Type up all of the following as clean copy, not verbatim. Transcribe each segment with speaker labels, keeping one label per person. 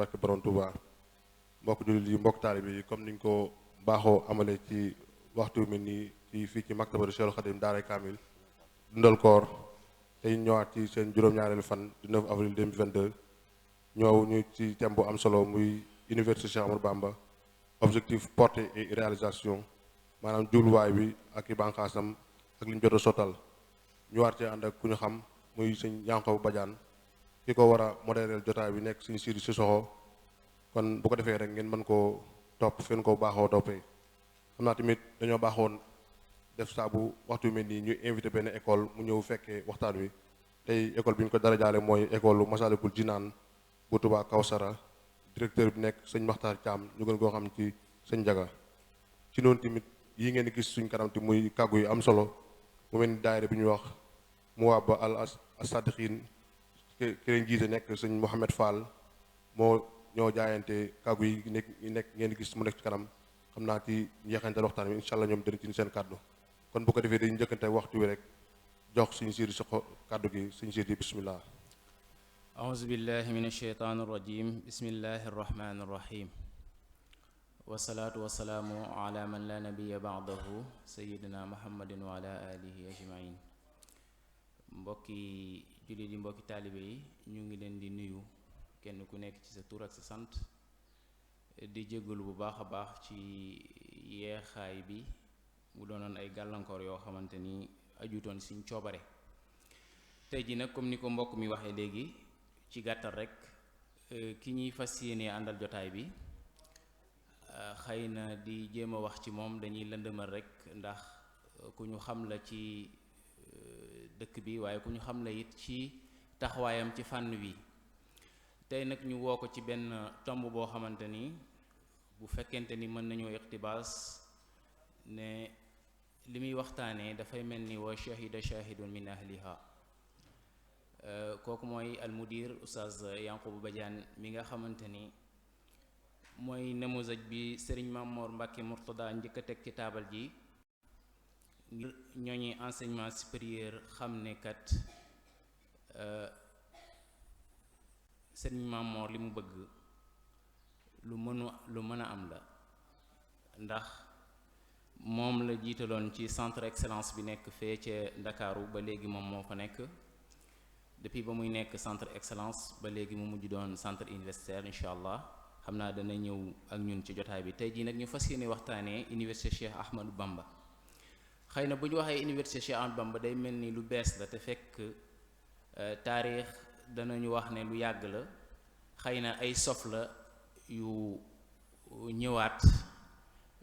Speaker 1: barke borom Touba mbokk jullit yi mbokk taalibe yi comme niñ ko baaxoo amale ci waxtu mel nii ci fii ci maktabatu Cheikhul Khadim Daaray Kamil dundal koor tey ñëwaat ci seen juróom-ñaareelu fan du 9 avril 2022 ñëw ñu ci thème bu am solo muy université Cheikh Ahmadou Bamba objectif portée et réalisation maanaam jubluwaay bi ak i bànqaasam ak li ñu jot a sottal ñu war cee ànd ak ku ñu xam muy sëñ Yankoba Badiane ki ko war a modérer jotaay bi nekk suñu Sidi Sissoko kon bu ko defee rek ngeen mën koo topp fen koo baaxoo toppee xam naa tamit dañoo baaxoon def saa bu waxtu yu mel nii ñu invité benn école mu ñëw fekkee waxtaan wi tey école bi ñu ko dara jaale mooy école Masalikul Jinaan bu Touba Kawsara directeur bi nekk sëñ Maxtaar Thiam ñu gën koo xam ci sëñ Jaga ci noonu tamit yi ngeen gis suñ kanam te muy kàggu yu am solo mu mel ni daayira bi ñuy wax mu waa ba al asadiqin ki leen jiite nekk sëñ Mouhamed Fall moo ñoo jaayante kàggu yi nekk ngeen gis mu nekk ci kanam xam naa ci njeexantal waxtaan wi incha allah ñoom dana ci seen kàddu kon bu ko defee dañu njëkkante waxtu wi rek jox suñu siidi soxo kàddu gi suñu siidi bismillah
Speaker 2: أعوذ بالله من الشيطان الرجيم بسم الله الرحمن الرحيم والصلاة والسلام على من لا نبي بعده سيدنا محمد وعلى آله أجمعين mbokki jullit yi mbokki taalibe yi ñu ngi leen di nuyu kenn ku nekk ci sa tur ak sa sant di jégalu bu baax a baax ci yeexaay bi mu doonoon ay gàllankoor yoo xamante ni ajutoon suñ coobare tey ji nag comme ni ko mbokk mi waxee léegi ci gàttal rek ki ñuy fas yéene àndal jotaay bi xëy na di jéem a wax ci moom dañuy lëndëmal rek ndax ku ñu xam la ci dëkk bi waaye ku ñu xam la it ci taxawaayam ci fànn wi tey nag ñu woo ko ci benn tomb boo xamante ni bu fekkente ni mën nañoo iqtibaas ne li muy waxtaanee dafay mel ni wa shahida shahidun min ahliha kooku mooy almudir oustaz Yankoba Badiane mi nga xamante ni mooy namuzaj bi Serigne Mamor Mbacke Mourtada njëkk a teg ci taabal ji ngir ñooñi enseignement supérieur xam ne kat Serigne Mamor li mu bëgg lu mën a am la ndax moom la jiitaloon ci centre excellence bi nekk fee ca Ndakaaru ba léegi moom moo fa nekk depuis ba muy nekk centre excellence ba léegi mu mujj doon centre universitaire incha allah xam naa dana ñëw ak ñun ci jotaay bi tey jii nag ñu fas yéene waxtaanee université Cheikh Ahmadou Bamba xëy na bu ñu waxee université Cheikh Ahmadou Bamba day mel ni lu bees la te fekk taarix danañu wax ne lu yàgg la xëy na ay sof la yu ñëwaat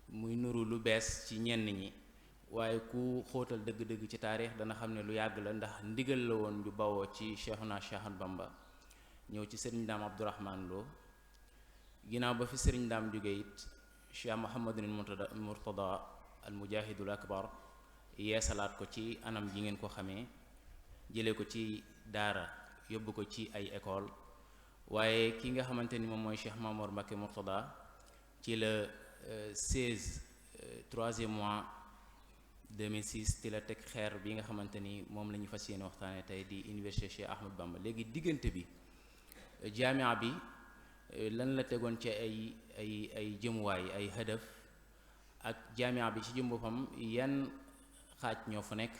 Speaker 2: muy nuru lu bees ci ñenn ñi waaye ku xóotal dëgg-dëgg ci taarix dana xam ne lu yàgg la ndax ndigal la woon ju bawoo ci Cheikhuna Cheikh Ahmadou Bamba ñëw ci sëriñ Daam Abdourahman Lo ginnaaw ba fi sëriñ Daam jóge it Cheikh Mouhamadul Mourtada al mujahidul akbar yeesalaat ko ci anam ji ngeen ko xamee jëlee ko ci daara yóbbu ko ci ay école waaye ki nga xamante ni moom mooy Cheikh Mamour Mbacke Mourtada ci le 16 troisième mois 2006 ci la teg xeer bi nga xamante ni moom la ñu fas yéene waxtaane tey di université Cheikh Ahmadou Bamba léegi diggante bi jaamia bi lan la tegoon ci ay jëmuwaay ay hadaf ak jaamia bi ci jëm boppam yan xaaj ñoo fa nekk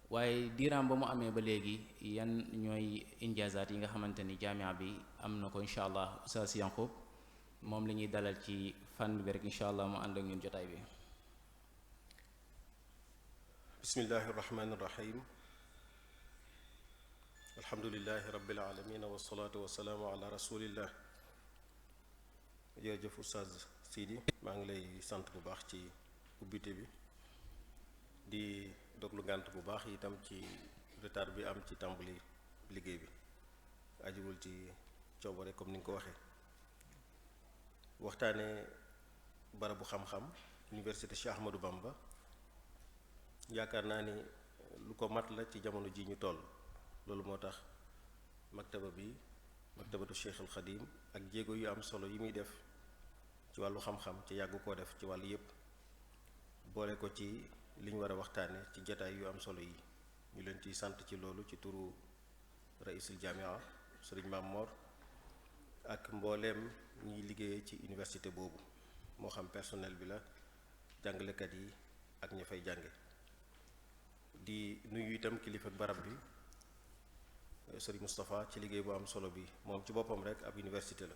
Speaker 2: waaye diiraam ba mu amee ba léegi yan ñooy injaazaat yi nga xamante ni jaamia bi am na ko incha allah Oustaz Yankob moom la ñuy dalal ci fànn bi rek incha allah mu ànd ak ñun jotaay bi.
Speaker 3: bismillahi irrahmani irrahim alhamdulilahi rabbil alamin wasalaatu wasalaamu ala rasulillah jërëjëf Oustaz Sidi maa ngi lay sant bu baax ci ubbite bi di doglu ngànt bu baax itam ci retard bi am ci tàmbali liggéey bi ajiwul ci coobare comme ni nga ko waxee waxtaane barabu xam-xam université Cheikh Ahmadou Bamba yaakaar naa ni lu ko mat la ci jamono ji ñu toll loolu moo tax maktabatu Cheikh al Xadim ak jéego yu am solo yi muy def ci wàllu xam-xam ci yàggu koo def ci wàllu yépp boole ko ci li ñu war a waxtaane ci jataay yu am solo yi ñu leen ciy sant ci loolu ci turu raisul jamia sëriñ Maam Mor ak mbooleem ñiy liggéeyee ci université boobu moo xam personnel bi la jàngalekat yi ak ña fay jànge di nuyu itam kilifa barab bi Sëriñ Moustapha ci liggéey bu am solo bi moom ci boppam rek ab université la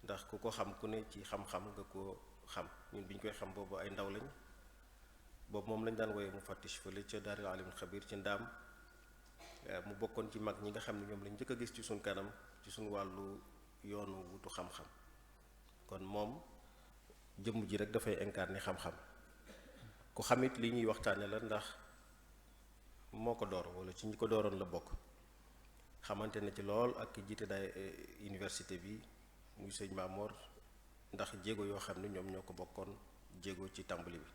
Speaker 3: ndax ku ko xam ku ne ci xam-xam nga ko xam ñun bi ñu koy xam boobu ay ndaw lañ boobu moom lañ daan woowee mu fattish fële ca Daarul Alimul Xabiir ci ndaam mu bokkoon ci mag ñi nga xam ne ñoom lañ njëkk a gis ci suñ kanam ci suñ wàllu yoonu wutu xam-xam kon moom jëmm ji rek dafay incarner xam-xam ku xamit li ñuy waxtaane la ndax moo ko door wala ci ñi ko dooroon la bokk xamante na ci lool ak ki jiite daay université bi muy sëñ Maamoor ndax jéego yoo xam ne ñoom ñoo ko bokkoon jéego ci tàmbali bi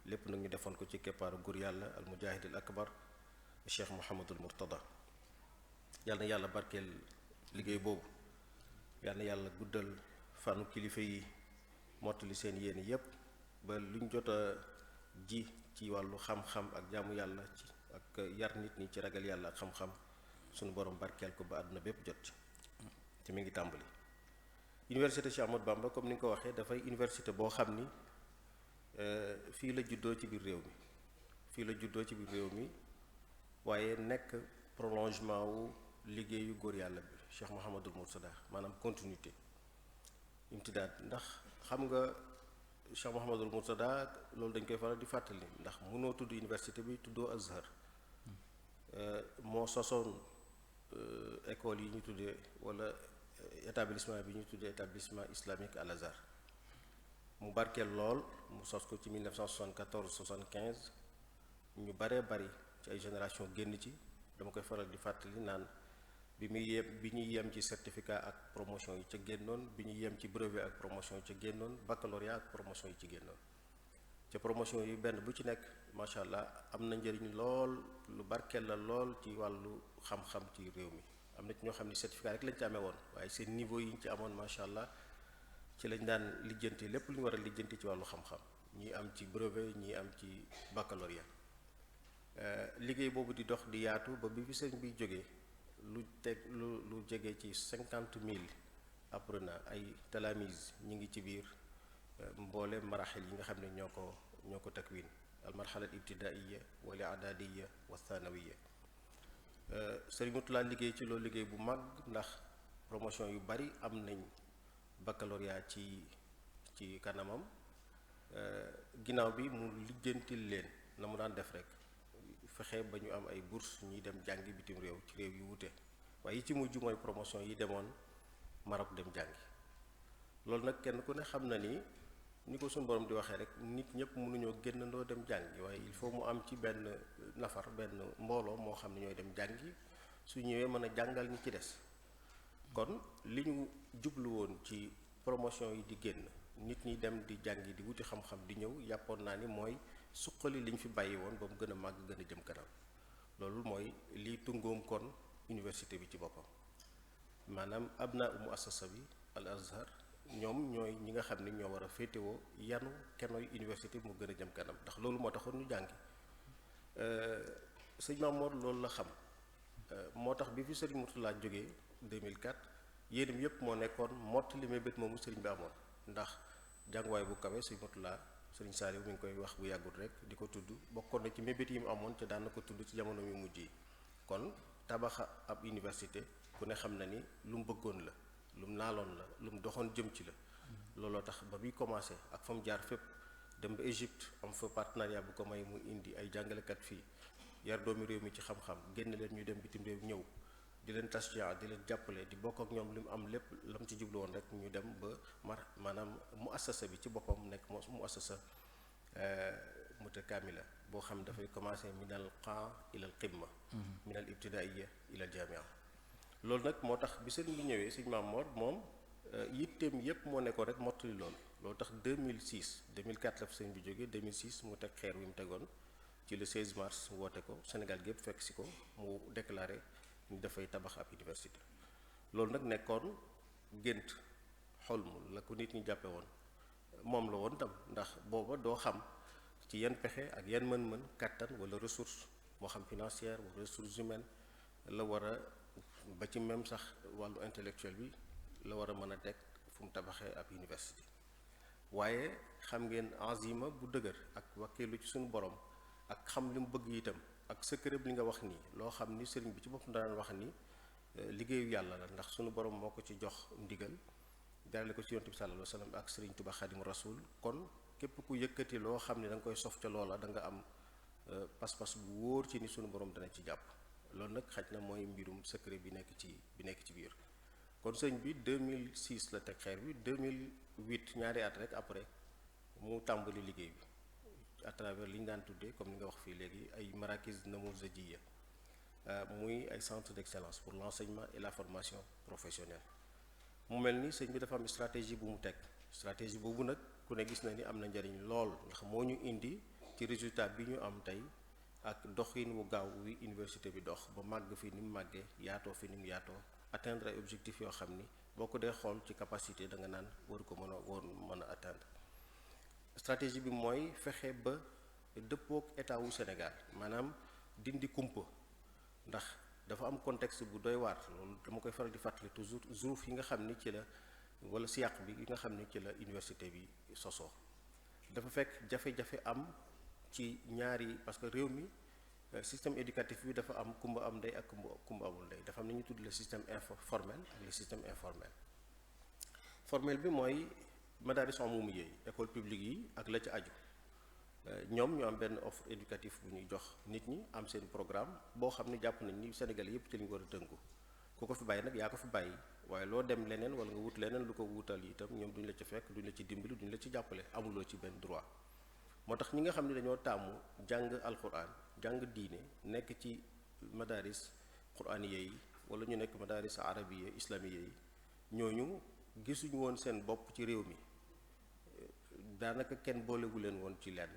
Speaker 3: lépp nag ñu defoon ko ci keppaaru góor yàlla al mujahidil akbar cheikh Mouhamadul Mourtada yàlla na yàlla barkeel liggéey boobu yàlla na yàlla guddal fanu kilifa yi mottali seen yéen yépp ba luñ jot a ji ci wàllu xam-xam ak jaamu yàlla ci ak yar nit ñi ci ragal yàlla ak xam-xam sunu borom barkeel ko ba àdduna bépp jot ci te mi ngi tàmbali. université Cheikh Ahmadou Bamba comme ni nga ko waxee dafay université boo xam ni fii la juddoo ci biir réew mi waaye nekk prolongement wu liggéeyu góor yàlla bi Cheikh Mouhamadul Mourtada maanaam continuité imtidaad ndax xam nga Cheikh Mouhamadul Mourtada loolu dañ koy faral di fàttali ndax mënoo tudd université bi tuddoo Azhar moo sosoon école yi ñu tuddee wala établissement bi ñu tuddee établissement islamique Al Azhar mu barkeel lool mu sos ko ci 1974 75 ñu baree bari ci ay génération génn ci dama koy faral di fàttali naan bi ñuy yem ci certificat ak promotion yi ca génnoon bi ñuy yem ci brevet ak promotion yi ca génnoon baccalauréat ak promotion yi ci génnoon ca promotion yi benn bu ci nekk macha allah am na njëriñ lool lu barkeel la lool ci wàllu xam-xam ci réew mi am na ci ñoo xam ne certificat rek lañ ci amee woon waaye seen niveau yi ñu ci amoon macha allah ci lañ daan lijjanti lépp lu ñu war a lijjanti ci wàllu xam-xam ñii am ci brevet ñii am ci baccalauréat liggéey boobu di dox di yaatu ba bi fi sëriñ bi jógee lu jege ci 50,000 apprenants ay talamise ñi ngi ci biir mboole maraxil yi nga xam ne ñoo ko takwin al marxala al ibtidaiya wala adadiya wa thanawiya sëriñ Mourtada liggéey ci loolu liggéey bu mag ndax promotion yu bari am nañ baccalauréat ci kanamam ginnaaw bi mu lijjantil leen na mu daan def rek fexe ba ñu am ay bourse ñuy dem jàngi bitim réew ci réew yu wute waaye yi ci mujj mooy promotion yi demoon Maroc dem jàngi loolu nag kenn ku ne xam na ni ko suñu borom di waxee rek nit ñëpp mënuñoo génnandoo dem jàngi waaye il faut mu am ci benn nafar benn mbooloo moo xam ne ñooy dem jàngi su ñëwee mën a jàngal ñi ci des kon li ñu jublu woon ci promotion yi di génn nit ñi dem di jàngi di wuti xam-xam di ñëw yàppoon naa ni mooy suqali li ñu fi bàyyi woon ba mu gën a màgg gën a jëm kanam loolu mooy liy tungoom kon université bi ci boppam maanaam abna mu assasa bi al azhar ñoom ñooy ñi nga xam ne ñoo war a féetewoo yanu kenoy université bi mu gën a jëm kanam ndax loolu moo taxoon ñu jàngi sëñ Mamoor loolu la xam moo tax bi fi sëriñ Mourtada jógee 2004 yéenam yépp moo nekkoon mottali mébét moomu sëriñ bi amoon ndax jànguwaay bu kawe sëñ Mourtada sëriñ Saliou mi ngi koy wax bu yàggul rek di ko tudd bokkoon na ci mébét yi mu amoon te daan na ko tudd ci jamono yu mujj yi kon tabaxa ab université ku ne xam na ni lu mu bëggoon la lu mu naaloon la lu mu doxoon jëm ci la looloo tax ba muy commencé ak fa mu jaar fépp dem ba Égypte am fa partenariat bu ko may mu indi ay jàngalekat fii yar doomi réew mi ci xam-xam génn leen ñu dem bitim réew ñëw di leen tasjia di leen jàppale di bokk ak ñoom li mu am lépp la mu ci jublu woon rek ñu dem ba maanaam mu assasa bi ci boppam nekk mu assasa mutakaamila boo xam dafay commencé min al qaa ila al qimma min al ibtidaiya ila al jamia loolu nag moo tax bi sëriñ bi ñëwee sëñ Mamoor moom yitteem yépp moo nekkoon rek mottali loolu tax 2006 2004 la fa sëriñ bi jógee 2006 mu teg xeer wi mu tegoon ci le 16 mars woote ko Sénégal gépp fekk si ko mu déclaré ni dafay tabax ab université loolu nag nekkoon gént xolmu la ko nit ñi jàppe woon moom la woon tam ndax booba doo xam ci yan pexe ak yan mën-mën kàttan wala ressource moo xam financière wala ressources humaines la war a ba ci même sax wàllu intellectuel bi la war a mën a teg fu mu tabaxee ab université waaye xam ngeen azima bu dëgër ak wakkeelu ci suñu borom ak xam li mu bëgg itam ak secret li nga wax nii loo xam ni sëriñ bi ci boppam daan wax ni liggéeyu yàlla la ndax suñu borom moo ko ci jox ndigal jaarale ko ci yonent bi sallallahu alayhi wasallam ak sëriñ Tuubaa Xaadimu Rasuul kon képp ku yëkkati loo xam ne da nga koy sof ca loola da nga am pas-pas bu wóor ci ni suñu borom dana ci jàpp loolu nag xaj na mooy mbirum secret bi nekk ci biir kon sëñ bi 2006 la teg xeer bi 2008 ñaari at rek après mu tàmbali liggéey bi à travers li ñu daan tuddee comme ni nga wax fii léegi ay marakis namuzajiya muy ay centre d'excellence pour l'enseignement et la formation professionnelle mu mel ni sëñ bi dafa am stratégie bu mu teg stratégie boobu nag ku ne gis na ni am na njariñ lool ndax moo ñu indi ci résultat bi ñu am tey ak doxin wu gaaw wi université bi dox ba màgg fi ni mu màggee yaatoo fi ni mu yaatoo atteindre ay objectifs yoo xam ni boo ko dee xool ci capacité da nga naan war mën a atteindre stratégie bi mooy fexe ba dëppook état wu Sénégal maanaam dindi kumpa ndax dafa am contexte bu doy waar loolu dama koy faral di fàttali toujours zouf yi nga xam ni ci la wala siyaq bi yi nga xam ni ci la université bi sosoo dafa fekk jafe-jafe am ci ñaari parce que réew mi système éducatif bi dafa am kumba am ndey ak kumba amul ndey dafa am ni ñu tudd le système formel ak le système informel formel bi mooy madaris umumiyya yi école publique yi ak la ca aju ñoom ñu am benn offre éducative bu ñuy jox nit ñi am seen programme boo xam ne jàpp nañ ni Sénégal yépp ci lañu war a tënku ku ko fi bàyyi nag yaa ko fi bàyyi waaye loo dem leneen wala nga wut leneen lu ko wutal itam ñoom duñ la ci fekk duñ la ci dimbali duñ la ci jàppale amuloo ci benn droit moo tax ñi nga xam ne dañoo taamu jàng alquran jàng diine nekk ci madaris quraaniya yi wala ñu nekk madaris arabiya islamiya yi ñooñu gisuñu woon seen bopp ci réew mi daanaka kenn boolewu leen woon ci lenn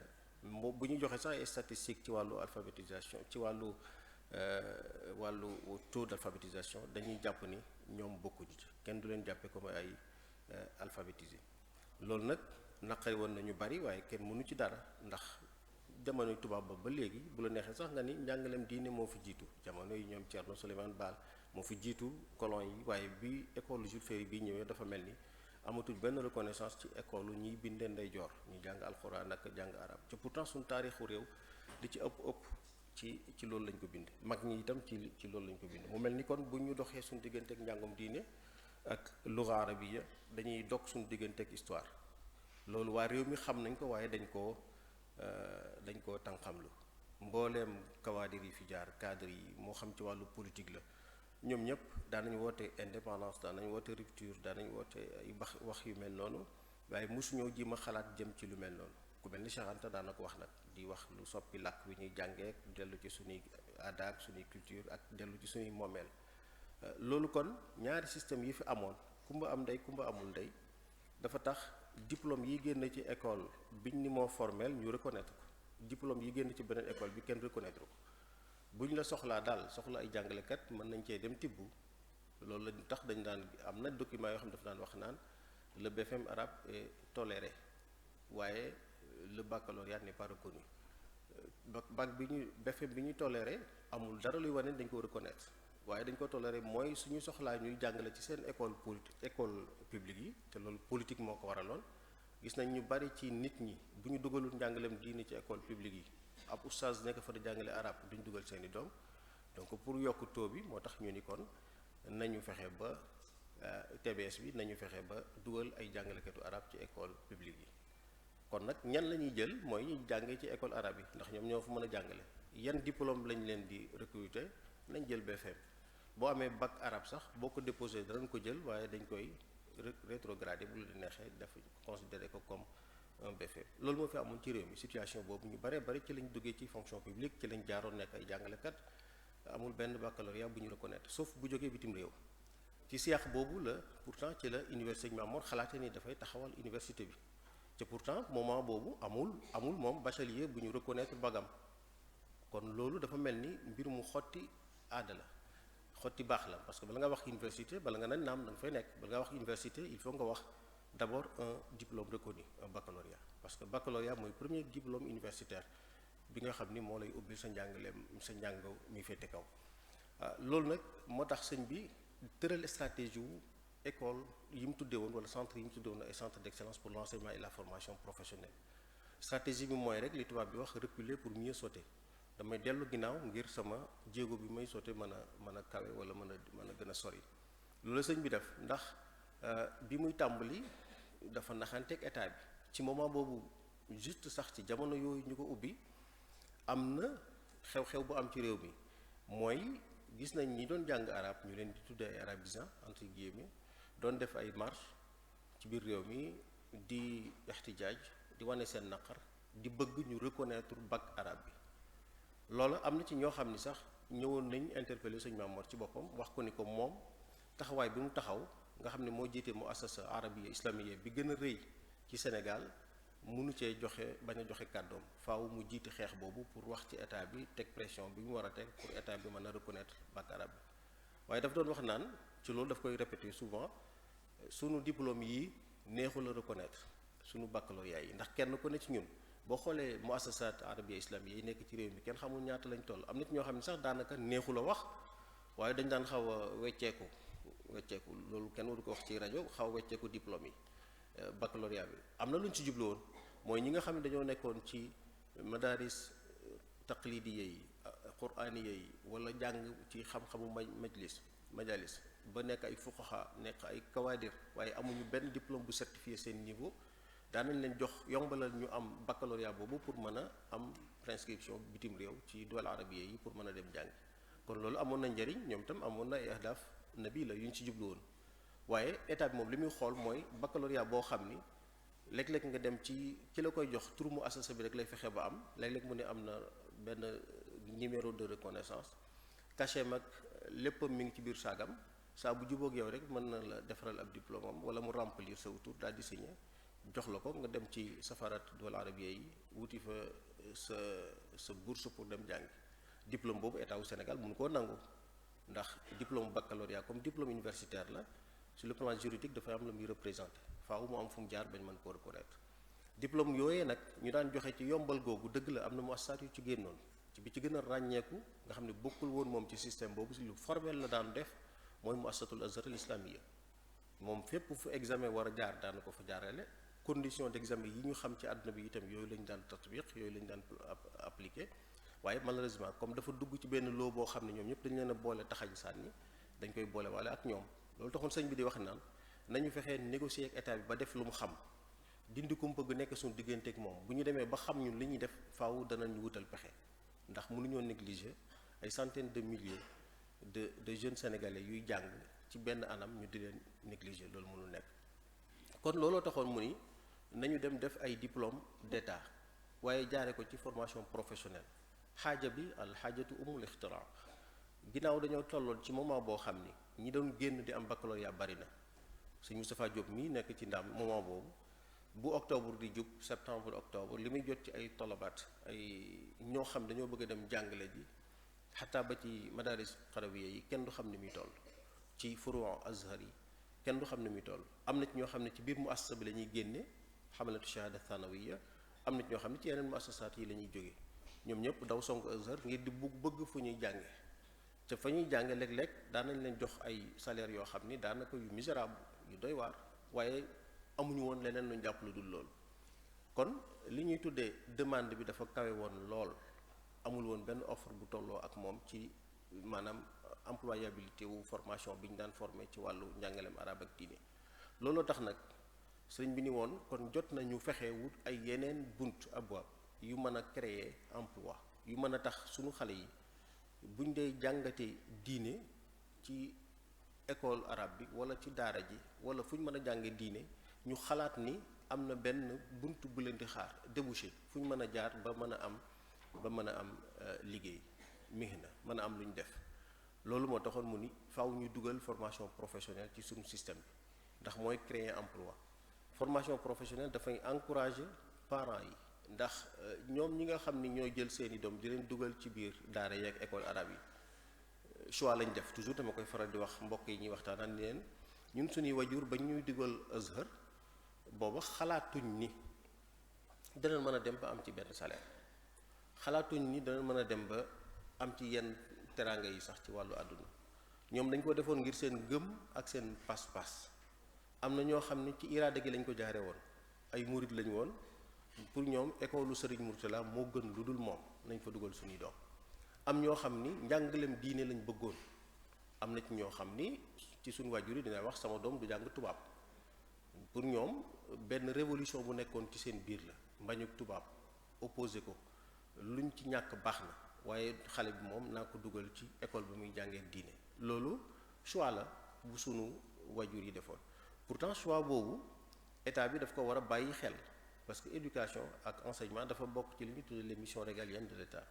Speaker 3: bu ñu joxe sax ay statistiques ci wàllu alphabétisation ci wàllu taux d'alphabétisation dañuy jàpp ni ñoom bokkuñu ci kenn du leen jàppe comme ay alphabétisé loolu nag naqari woon nañu bari waaye kenn mënu ci dara ndax jamonoy tubaab ba léegi bu la neexee sax nga ni njàngaleem diine moo fi jiitu jamono yi ñoom Thierno Souleymane Baal moo fi jiitu colon yi waaye bi école Jules Ferry bi ñëwee dafa mel ni amatuñ benn reconnaissance ci école ñiy bindee ndeyjoor ñi jàng alxuraan ak jàng arab te pourtant suñu taarixu réew li ci ëpp ci loolu lañ ko bind mag ñi itam ci loolu lañ ko bind mu mel ni kon bu ñu doxee suñu diggante ak njàngum diine ak lugha arabiya dañuy dog suñu diggante ak histoire loolu waa réew mi xam nañ ko waaye dañ koo tànqamlu mbooleem kawaadir yi fi jaar cadre yi moo xam ci wàllu politique la ñoom ñëpp daanañu woote indépendance daanañu woote rupture daanañu woote ay wax yu mel noonu waaye mosuñoo ji ma xalaat jëm ci lu mel noonu ku mel ni Cheikh Anta daana ko wax nag di wax lu soppi làkk wi ñuy jàngee dellu ci suñuy aada ak suñuy culture ak dellu ci suñuy moomeel loolu kon ñaari système yi fi amoon kumba am ndey kumba amul ndey dafa tax diplôme yi génn ci école biñ ni moo formel ñu reconnaître ko diplôme yi génn ci beneen école bi kenn reconnaître ko bu ñu la soxlaa daal soxla ay jàngalekat mën nañ cee dem tibb loolu la tax dañ daan am na document yoo xam ne dafa daan wax naan le BFM arabe est toléré waaye le baccalauréat n'est pas reconnu bac bi ñu BFM bi ñuy toléré amul dara luy wane dañ ko reconnaître waaye dañ ko toléré mooy suñu soxlaa ñuy jàngale ci seen école école publique yi te loolu politique moo ko waraloon gis nañ ñu bari ci nit ñi bu ñu dugalul njàngaleem diini ci école publique yi ab oustaz nekk fa di jàngale arab duñ dugal seeni doom donc pour yokk taux bi moo tax ñu ni kon nañu fexe ba TBS bi nañu fexe ba dugal ay jàngalekatu arab ci école publique yi kon nag ñan la ñuy jël mooy ñu jàngee ci école arabe yi ndax ñoom ñoo fa mën a jàngale yan diplôme lañ leen di recruter nañ jël BFM boo amee bac arabe sax boo ko déposé danañ ko jël waaye dañ koy rétrogradé bu la di neexee def considéré ko comme un BFM loolu moo fi amoon ci réew mi situation boobu ñu baree bari ci lañ duggee ci fonction publique ci lañ jaaroon nekk ay jàngalekat amul benn baccalauréat bu ñu reconnaître sauf bu jógee bitim réew ci siyaax boobu la pourtant ci la université Sëñ Mamour xalaate ni dafay taxawal université bi te pourtant moment boobu amul moom bachelier bu ñu reconnaître bagam kon loolu dafa mel ni mbir mu xotti aada la xotti baax la parce que bala nga wax université bala nga ne naam da nga fay nekk bala nga wax université il faut nga wax d'abord un diplôme reconnu un baccalauréat parce que baccalauréat mooy premier diplôme universitaire bi nga xam ni moo lay ubbil sa njàng mi féete kaw loolu nag moo tax sëñ bi tëral stratégie wu école yi mu tuddee woon wala centre yi mu tuddee woon ay centre d'excellence pour l'enseignement et la formation professionnelle. Stratégie bi mooy rek li tubaab bi wax reculer pour mieux sauter. Damay dellu ginnaaw ngir sama jéego bi may sauter mën a kawe wala mën a gën a sori. loolu la sëñ bi def ndax bi muy tàmbali dafa naxanteeg état bi ci moment boobu juste sax ci jamono yooyu ñu ko ubbi am na xew-xew bu am ci réew mi mooy gis nañ ñi doon jàng arab ñu leen di tuddee ay arabisants entre guillemets doon def ay marche ci biir réew mi di ixtijaaj di wane seen naqar di bëgg ñu reconnaître bac arabe bi. loolu am na ci ñoo xam ni sax ñëwoon nañ interpeller sëñ Mamour ci boppam wax ko ni ko moom taxawaay bi mu taxaw nga xam ne moo jiite mu assasa arabiya islamiyya bi gën a rëy ci Sénégal mënu cee bañ a joxe kàddoom faaw mu jiite xeex boobu pour wax ci état bi teg pression bi mu war a teg pour état bi mën a reconnaître bac arabe bi. waaye daf doon wax naan ci loolu daf koy répéter souvent sunu diplôme yi neexul a reconnaître sunu baccalauréat yi ndax kenn ku ne ci ñun boo xoolee mu assasat arabiya islamiyya yi nekk ci réew mi kenn xamul ñaata lañ toll am na ci ñoo xam ne sax daanaka neexul a wax waaye dañ daan xaw a wecceeku loolu kenn waru ko wax ci rajo xaw a wecceeku diplôme yi baccalauréat bi am na lu ñu ci jublu woon mooy ñi nga xam ne dañoo nekkoon ci madaris taqlidiya yi quraaniya yi wala jàng ci xam-xamu majalis ba nekk ay fuqaha nekk ay kawaadir waaye amuñu benn diplôme bu certifié seen niveau daanañ leen jox yombalal ñu am baccalauréat boobu pour mën a am prescription bitim réew ci duwal arabiya yi pour mën a dem jàng kon loolu amoon na njëriñ ñoom tam amoon na ay ahdaaf nabila yu ñu ci jublu woon waaye état bi moom li muy xool mooy baccalauréat boo xam ni léeg-léeg nga dem ci ki la koy jox tur mu assasa bi rek lay fexe ba am léeg-léeg mu ne am na benn numéro de reconnaissance cachet mag léppam mi ngi ci biir saagam saa bu jubóog yow rek mën na la defaral ab diplôme am wala mu remplir sa tur daal di signé jox la ko nga dem ci safarat duwal arabiya yi wuti fa sa bourse pour dem jàngi diplôme boobu état wu Sénégal mënu koo nangu ndax diplôme baccalauréat comme diplôme universitaire la sur le plan juridique dafay am la muy représenté faaw mu am fu mu jaar bañ mën koo reconnaître diplôme yooyee nag ñu daan joxe ci yombal googu dëgg la am na mu assaat yu ci génnoon ci bi ci gën a ràññeeku nga xam ne bokkul woon moom ci système boobu si lu formel la daan def mooy mu assatul azhar al islamiyya moom fépp fu examen war a jaar daan ko fa jaarale condition d'examen yi ñu xam ci àdduna bi itam yooyu lañu daan tatbiq yooyu lañu daan appliquer waaye malheureusement comme dafa dugg ci benn loo boo xam ne ñoom ñëpp dañu leen a boole taxañ sànni dañ koy boole waale ak ñoom loolu taxoon sëñ bi di wax naan nañu fexee négocier ak état bi ba def lu mu xam dindi kumpa gu nekk suñu digganteeg moom bu ñu demee ba xam ñun li ñuy def faaw danañu wutal pexe ndax mënuñoo négliger ay centaines de milliers de jeunes sénégalais yuy jàng ci benn anam ñu di leen négliger loolu mënul nekk kon looloo taxoon mu ni nañu dem def ay diplôme d'état waaye jaare ko ci formation professionnelle xaaja bi al xaajatu umul ixtira ginnaaw dañoo tolloon ci moment boo xam ni ñi doon génn di am baccalauréat bari na sëñ Moustapha Diop mii nekk ci ndaam moment boobu bu octobre di jub septembre octobre li muy jot ci ay tolabaat ay ñoo xam dañoo bëgg a dem jàngale ji xataa ba ci madaris xarawiya yi kenn du xam ni muy toll ci furu azhar yi kenn du xam ni muy toll am na ci ñoo xam ne ci biir mu assasa bi la ñuy génne xamalatu shahada thanawiya am na ci ñoo xam ne ci yeneen mu assasaat yi la ñuy jóge ñoom ñëpp daw sonk azhar ngir di bëgg fu ñuy jànge te fa ñuy jànge léeg-léeg daanañ leen jox ay salaire yoo xam ni daanaka yu misérable yu doy waar waaye amuñu woon leneen luñ jàpp lu dul loolu kon li ñuy tuddee demande bi dafa kawe woon lool amul woon benn offre bu tolloo ak moom ci maanaam employabilité wu formation bi ñu daan formé ci wàllu njàngaleem arab ak diine looloo tax nag sëriñ bi ni woon kon jot nañu fexe wut ay yeneen bunt abwaab yu mën a créer emploi yu mën a tax suñu xale yi buñ dee jàngate diine ci école arabe bi wala ci daara ji wala fu ñu mën a jànge diine ñu xalaat ni am na benn bunt bu leen di xaar débouché fu ñu mën a jaar ba mën a am liggéey mihna mën a am lu ñu def loolu moo taxoon mu ni faaw ñu dugal formation professionnelle ci suñu système bi ndax mooy créer emploi formation professionnelle dafay encourager parents yi ndax ñoom ñi nga xam ni ñooy jël seeni doom di leen dugal ci biir daara yeeg école arabe yi choix lañ def toujours dama koy faral di wax mbokk yi ñuy waxtaanal ni leen ñun suñuy wajur ba ñuy dugal azhar booba xalaatuñ ni dana mën a dem ba am ci benn salaire xalaatuñ ni dana mën a dem ba am ci yenn teraanga yi sax ci wàllu àdduna ñoom dañ ko defoon ngir seen gëm ak seen pas-pas am na ñoo xam ne ci iraada gi lañ ko jaare woon ay murid lañ woon pour ñoom école lu Serigne Mourtala moo gën lu dul moom nañ fa dugal suñuy doom am ñoo xam ni njàngaleem diine lañ bëggoon am na ci ñoo xam ni ci suñu waajur yi dina wax sama doom du jàng tubaab pour ñoom benn révolution bu nekkoon ci seen biir la mbañuk tubaab opposé ko luñ ci ñàkk baax na waaye xale bi moom naa ko dugal ci école bi muy jàngee diine loolu choix la bu sunu waajur yi defoon pourtant choix boobu état bi daf ko war a bàyyi xel parce que éducation ak enseignement dafa bokk ci li ñu tuddee les missions régaliennes de l'état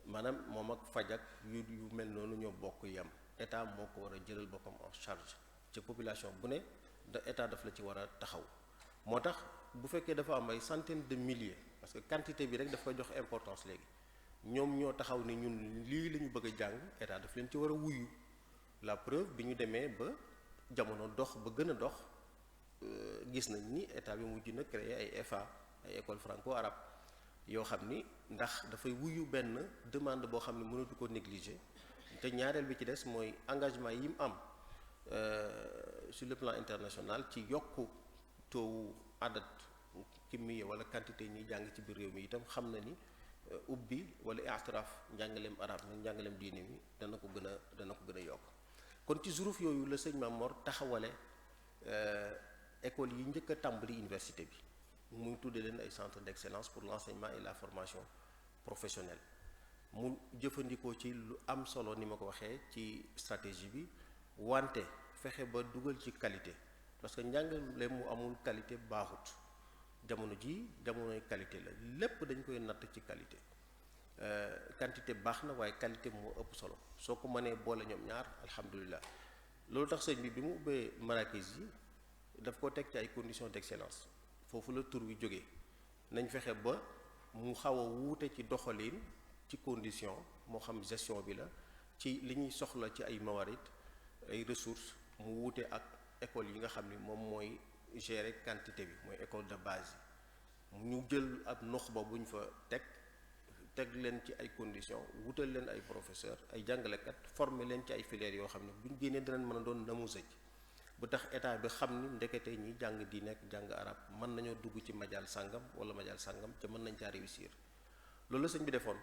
Speaker 3: maanaam moom ak faj ak yu mel noonu ñoo bokk yam état moo ko war a jëlal boppam en charge ci population bu ne da état daf la ci war a taxaw moo tax bu fekkee dafa am ay centaines de milliers parce que quantité bi rek daf koy jox importance léegi ñoom ñoo taxaw ni ñun lii la ñu bëgg a jàng état daf leen ci war a wuyu la preuve bi ñu demee ba jamono dox ba gën a dox gis nañ ni état bi mujj na créer ay EFA ay école franco-arabe yoo xam ni ndax dafay wuyu benn demande boo xam ne mënatu ko négliger te ñaareel bi ci des mooy engagement yi mu am sur le plan international ci yokku taux adat kimmiya wala quantité ñuy jàng ci biir réew mi itam xam na ni ubbi wala i'tiraf njàngaleem arab mi njàngaleem diine mi dana ko gën a yokk kon ci zuruf yooyu la sëñ Mame Mor taxawale école yi njëkk a tàmbali université bi muy tudde leen ay centre d'excellence pour l'enseignement et la formation professionnelle mu jëfandikoo ci lu am solo ni ma ko waxee ci stratégie bi wante fexe ba dugal ci qualité parce que njàngale mu amul qualité baaxut jamono ji jamonoy qualité la lépp dañ koy natt ci qualité quantité baax na waaye qualité moo ëpp solo soo ko mënee boole ñoom ñaar alhamdulilah loolu tax sëñ bi mu ubbee marakis yi daf ko teg ci ay conditions d'excellence foofu la tur wi jógee nañ fexe ba mu xaw a wuute ci doxalin ci condition moo xam gestion bi la ci li ñuy soxla ci ay mawarit ay ressources mu wuute ak école yi nga xam ni moom mooy gérer quantité bi mooy école de base yi ñu jël ab nuxba bu ñu fa teg leen ci ay conditions wutal leen ay professeurs ay jàngalekat former leen ci ay filières yoo xam ne bu ñu génnee danañ mën a doon namusaj bu tax état bi xam ni ndekete ñi jàng di nekk jàng arab mën nañoo dugg ci majaal sàngam wala majaal sàngam te mën nañ caa réussir loolu la sëñ bi defoon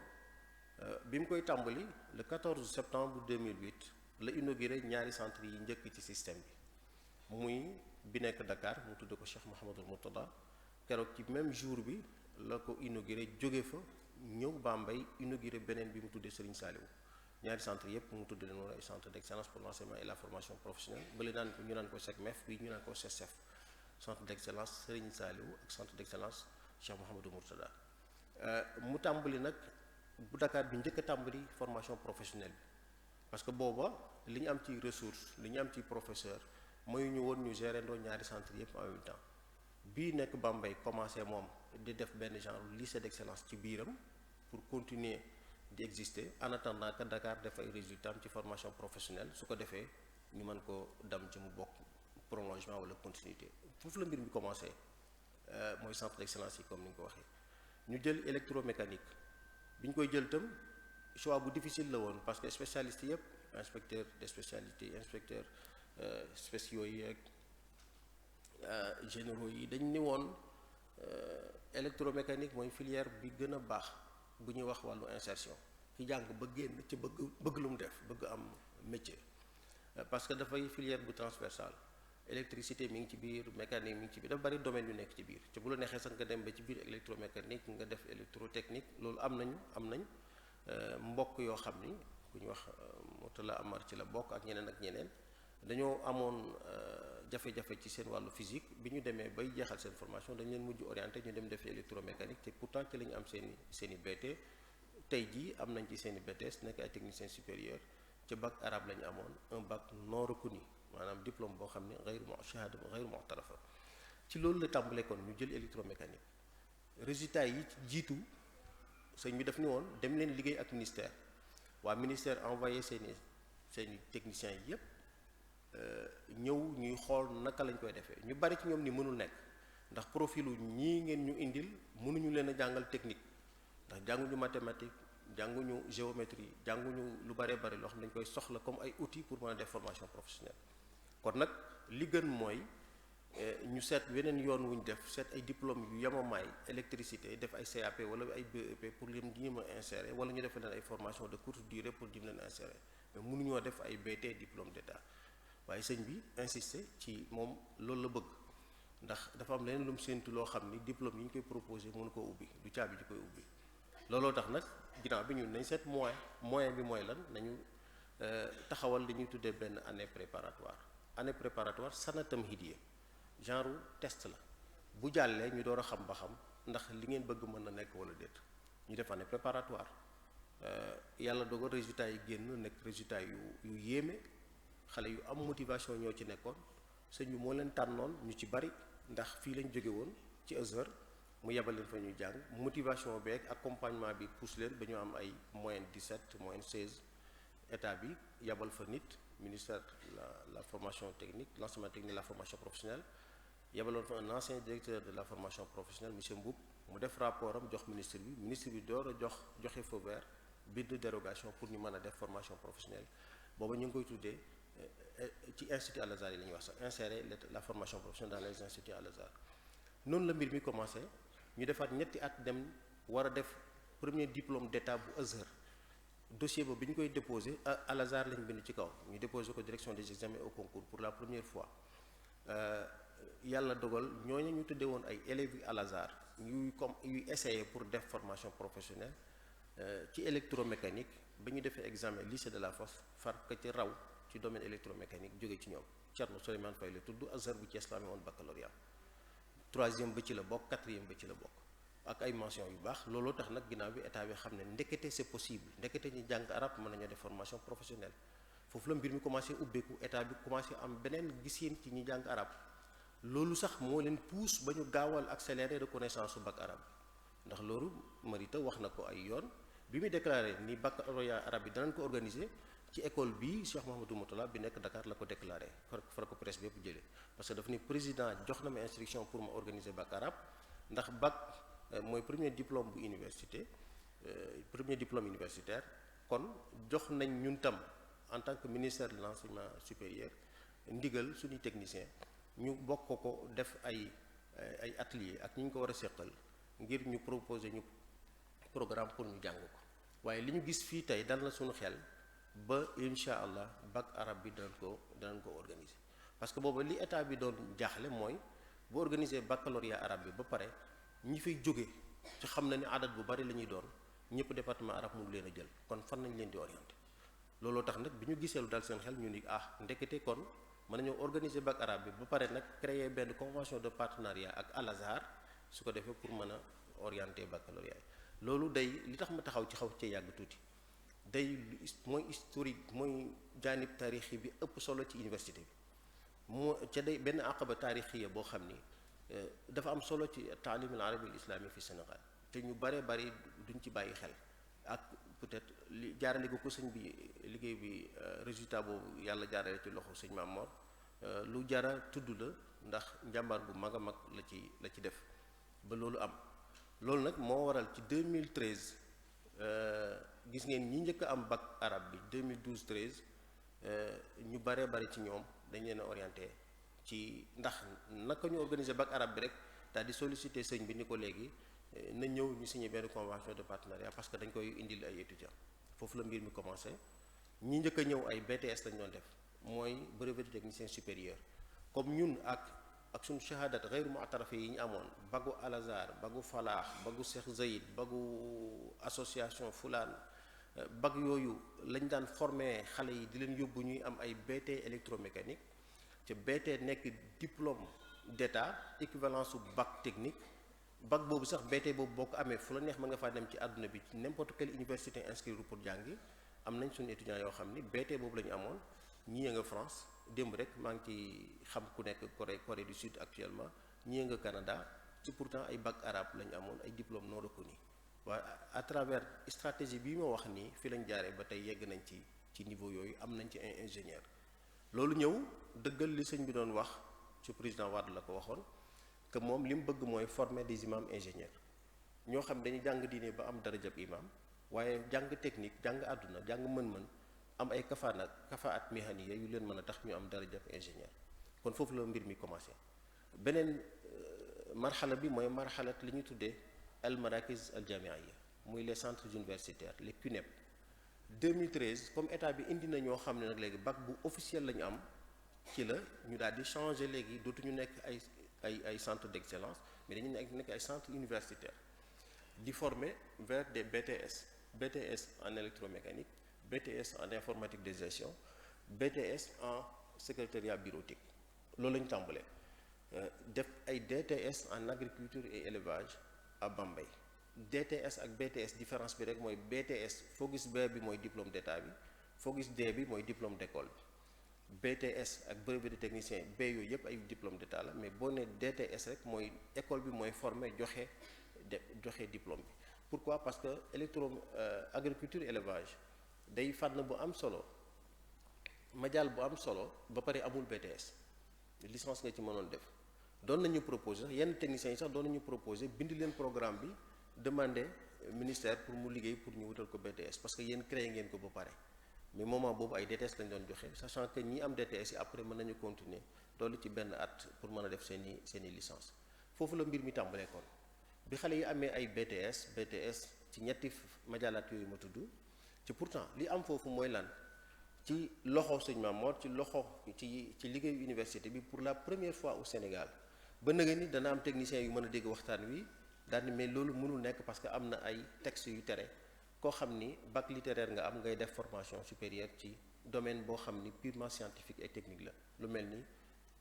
Speaker 3: bi mu koy tàmbali le 14 septembre 2008 la inauguré ñaari centre yi njëkk ci système bi muy bi nekk Dakar mu tudd ko Cheikh Mouhamadul Mourtada keroog ci même jour bi la ko inauguré jóge fa ñëw Bambey inauguré beneen bi mu tuddee Serigne Saliou ñaari centre yépp mu tudd leen woon ay centre d'excellence pour l'enseignement et la formation professionnelle bële ñu naan ko SECMEF bi ñu naan ko CECEF centre d'excellence Serigne Saliou ak centre d'excellence Cheikh Mouhamadou Mourtada mu tàmbali nag bu Dakar bi njëkk a tàmbali formation professionnelle bi parce que booba li ñu am ci ressources li ñu am ci professeur mooy ñu woon ñu gérer ndoo ñaari centre yépp en même temps bii nekk Bambey commencé moom di def benn genre lycée d'excellence ci biiram pour continuer di exister en attendant que Dakar def ay résultats am ci formation professionnelle su ko defee ñu mën ko dam ci mu bokk prolongement wala continuité foofu la mbir mi commencé mooy centre d'excellence yi comme ni nga ko waxee ñu jël électromécanique bi ñu koy jël itam choix bu difficile la woon parce que spécialistes yépp inspecteur des spécialités inspecteur spéciaux yi ak généraux yi dañ ni woon électromécanique mooy filière bi gën a baax bu ñuy wax wàllu insertion ki jàng ba génn ci bëgg lu mu def bëgg am métier parce que dafay filière bu transversale électricité mi ngi ci biir mécanique mi ngi ci biir dafa bari domaine yu nekk ci biir te bu la neexee sax nga dem ba ci biir électromécanique nga def électrotechnique loolu am nañ mbokk yoo xam ni ku ñu wax Moutala Amar ci la bokk ak ñeneen dañoo amoon jafe-jafe ci seen wàllu physique bi ñu demee bay jeexal seen formation dañ leen mujj orienté ñu dem defi électromécanique te pourtant ci la ñu am seen i BT tey jii am nañ ci seen i BTS nekk ay technicien supérieur ci bac arabe la ñu amoon un bac non reconnu maanaam diplôme boo xam ne shahada ghayru mu'tarafa ci loolu la tàmbalee kon ñu jël électromécanique résultat yi ci jiitu sëñ bi daf ni woon dem leen liggéey ak ministère waa ministère envoyé seeni techniciens yi yépp ñëw ñuy xool naka lañ koy defee ñu bari ci ñoom ni mënul nekk ndax profilu ñii ngeen ñu indil mënuñu leen a jàngal technique ndax jànguñu mathématique jànguñu géométrie jànguñu lu bari loo xam ne dañ koy soxla comme ay outils pour mën a def formation professionnelle kon nag li gën mooy ñu seet weneen yoon wuñ def seet ay diplôme yu yamamaay électricité def ay CAP wala ay BEP pour lim ñi ma insérer wala ñu def leen ay formation de courte durée pour jëm leen insérer mais mënuñoo def ay BT diplôme d'état waaye sëñ bi insisté ci moom loolu la bëgg ndax dafa am leneen lu mu séentu loo xam ni diplôme yi ñu koy proposé mënu koo ubbi du caabi ji koy ubbi looloo tax nag ginnaaw bi ñun nañ seet moyen bi mooy lan nañu taxawal li ñuy tuddee benn année préparatoire sana tamhidiya genre test la bu jàllee ñu door a xam ba xam ndax li ngeen bëgg mën na nekk wala déet ñu def année préparatoire yàlla dogal résultats yi génn nekk résultats yu yéeme xale yu am motivation ñoo ci nekkoon sëñ bi moo leen tànnoon ñu ci bari ndax fii lañ jóge woon ci Azhar mu yebal leen fa ñuy jàng motivation beeg accompagnement bi pousse leen ba ñu am ay moyenne 17 moyenne 16 état bi yebal fa nit ministère la formation technique l'enseignement technique la formation professionnelle yebaloon fa un ancien directeur de la formation professionnelle monsieur Mboup mu def rapport am jox ministre bi door a joxe feu vert bind dérogation pour ñu mën a def formation professionnelle booba ñu ngi koy tuddee ci institut Al Azhar yi la ñuy wax sax insérer la formation professionnelle dans les instituts Al Azhar noonu la mbir mi commencé ñu defaat ñetti at dem war a def premier diplôme d'état bu Azhar dossier ba bi ñu koy déposé Al Azhar lañ bind ci kaw ñu déposé ko direction des examens au concours pour la première fois yàlla dogal ñooñu ñu tuddee woon ay élèves yu Al Azhar yuy essayer pour def formation professionnelle ci électromécanique ba ñu defee examen lycée de la Fosse far ka ci raw ci domaine électromécanique jóge ci ñoom Thierno Souleymane Faye la tudd Azhar bu Thiès la amee woon baccalauréat 3e ba ci la bokk 4e ba ci la bokk ak ay mention yu baax looloo tax nag ginnaaw bi état bi xam ne ndekete c'est possible ndekete ñi jàng arab mën nañoo def formation professionnelle foofu la mbir mi commencé ubbeeku état bi commencé am beneen gis-yéen ci ñi jàng arab loolu sax moo leen pousse ba ñu gaawal accélérer reconnaissance su bac arabe ndax loolu Marita wax na ko ay yoon bi muy déclaré ni baccalauréat arabe bi danañ ko organiser ci école bi Cheikh Mouhamadou Moutala bi nekk Dakar la ko déclaré far ko presse bi yëpp jëlee parce que dafa ni président jox na ma instruction pour ma organiser bac arabe ndax bac mooy premier diplôme bu université premier diplôme universitaire kon jox nañ ñun tam en tant que ministère de l'enseignement supérieur ndigal suñuy technicien ñu bokk ko def ay atelier ak ñi ñu ko war a seqal ngir ñu proposer ñu programme pour ñu jàng ko waaye li ñu gis fii tey dal na suñu xel ba incha allah bac arabe bi danañ ko organiser parce que booba li état bi doon jaaxle mooy bu organiser baccalauréat arabe bi ba pare ñi fay jóge ci xam na ni adat bu bari la ñuy doon ñëpp département arabe mënu leen a jël kon fan nañ leen di orienter looloo tax nag bi ñu gisee lu dal seen xel ñu ni ndekete kon mën nañoo organiser bac arabe bi ba pare nag créer benn convention de partenariat ak Al Azhar su ko defee pour mën a orienter baccalauréat loolu day li tax ma taxaw ci xaw cee yàgg tuuti day mooy historique mooy jaanib taarixi bi ëpp solo ci université bi moo ca day benn aqaba taarixiya boo xam ni dafa am solo ci taalim al arabi al islami fi Sénégal te ñu bare bari duñ ci bàyyi xel ak peut-être li jaarale ko sëñ bi liggéey bi résultat boobu yàlla jaarale ci loxo sëñ Maam Mor lu jara tudd la ndax njàmbaar bu mag a mag la ci def ba loolu am loolu nag moo waral ci 2013 gis ngeen ñi njëkk a am bac arabe bi 2012 13 ñu bare bari ci ñoom dañ leen a orienté ci ndax naka ñu organiser bac arabe bi rek daal di solliciter sëñ bi ni ko léegi na ñëw ñu signer benn convention de partenariat parce que dañ koy indil ay étudiants foofu la mbir mi commencé ñi njëkk a ñëw ay BTS lañ doon def mooy brevet de technicien supérieur comme ñun ak suñu shahadat ghayru mu'tarafi yi ñu amoon bagu Al Azhar bagu Falaax bagu Cheikh Zayid bagu association Fulaan bag yooyu lañ daan former xale yi di leen yóbbu ñuy am ay BT électromécanique ca BT nekk diplôme d'état équivalence su bac technique bac boobu sax BT boobu boo ko amee fu la neex mën nga faa dem ci àdduna bi ci n'importe quelle université inscrire pour jàngi am nañ suñu étudiants yoo xam ni BT boobu la ñu amoon ñii nga France démb rek maa ngi ci xam ku nekk Corée du Sud actuellement ñii nga Canada ci pourtant ay bac arabe la ñu amoon ay diplômes non reconnus waaye à travers stratégie bii ma wax nii fi lañ jaaree ba tey yegg nañ ci niveau yooyu am nañ ci un ingénieur loolu ñëw dëggal li sëñ bi doon wax ci président Wade la ko waxoon que moom li mu bëgg mooy former des imams ingénieurs ñoo xam dañuy jàng diine ba am darajab imam waaye jàng technique jàng àdduna jàng mën-mën am ay kafaat mihaniya yu leen mën a tax ñu am darajab ingénieur kon foofu la mbir mi commencé beneen marxala bi mooy marxalat li ñu tuddee al marakis al jamiaiya muy les centres universitaires les CUNEP. 2013 comme état bi indi na ñoo xam ne nag léegi bac bu officiel la ñu am ci la ñu daal di changer léegi dootuñu nekk ay centres d'excellence mais dañu nekk ay centres universitaires di former vers des BTS en électromécanique, BTS en informatique de gestion, BTS en secrétariat bureautique loolu la ñu tàmbalee def ay DTS en agriculture et élevage à Bambey. DTS ak BTS différence bi rek mooy BTS foo gis B bi mooy diplôme d'état bi foo gis D bi mooy diplôme d'école bi BTS ak brevet de technicien B yooyu yëpp ay diplôme d'état la mais boo nee DTS rek mooy école bi mooy former joxe diplôme bi. Pourquoi? Parce que agriculture élevage day fànn bu am solo majaal bu am solo ba pare amul BTS licence nga ci mënoon def doon nañu proposer yenn techniciens yi sax doon nañu proposer bind leen programme bi. Demander ministère pour mu liggéey pour ñu wutal ko BTS parce que yéen créé ngeen ko ba pare mais moment boobu ay DTS lañ doon joxe sachant que ñi am DTS yi après mën nañu continuer loolu ci benn at pour mën a def seeni licence foofu la mbir mi tàmbalee kon bi xale yi amee ay BTS ci ñetti majaalaat yooyu ma tudd ci pourtant li am foofu mooy lan ci loxo sëñ Mamor ci liggéeyu université bi pour la première fois au Sénégal ba nga ni dana am technicien yu mën a dégg waxtaan wi. daal mais loolu mënul nekk parce que am na ay textes yu tere koo xam ni bac littéraire nga am ngay def formation supérieure ci domaine boo xam ni purement scientifique et technique la lu mel ni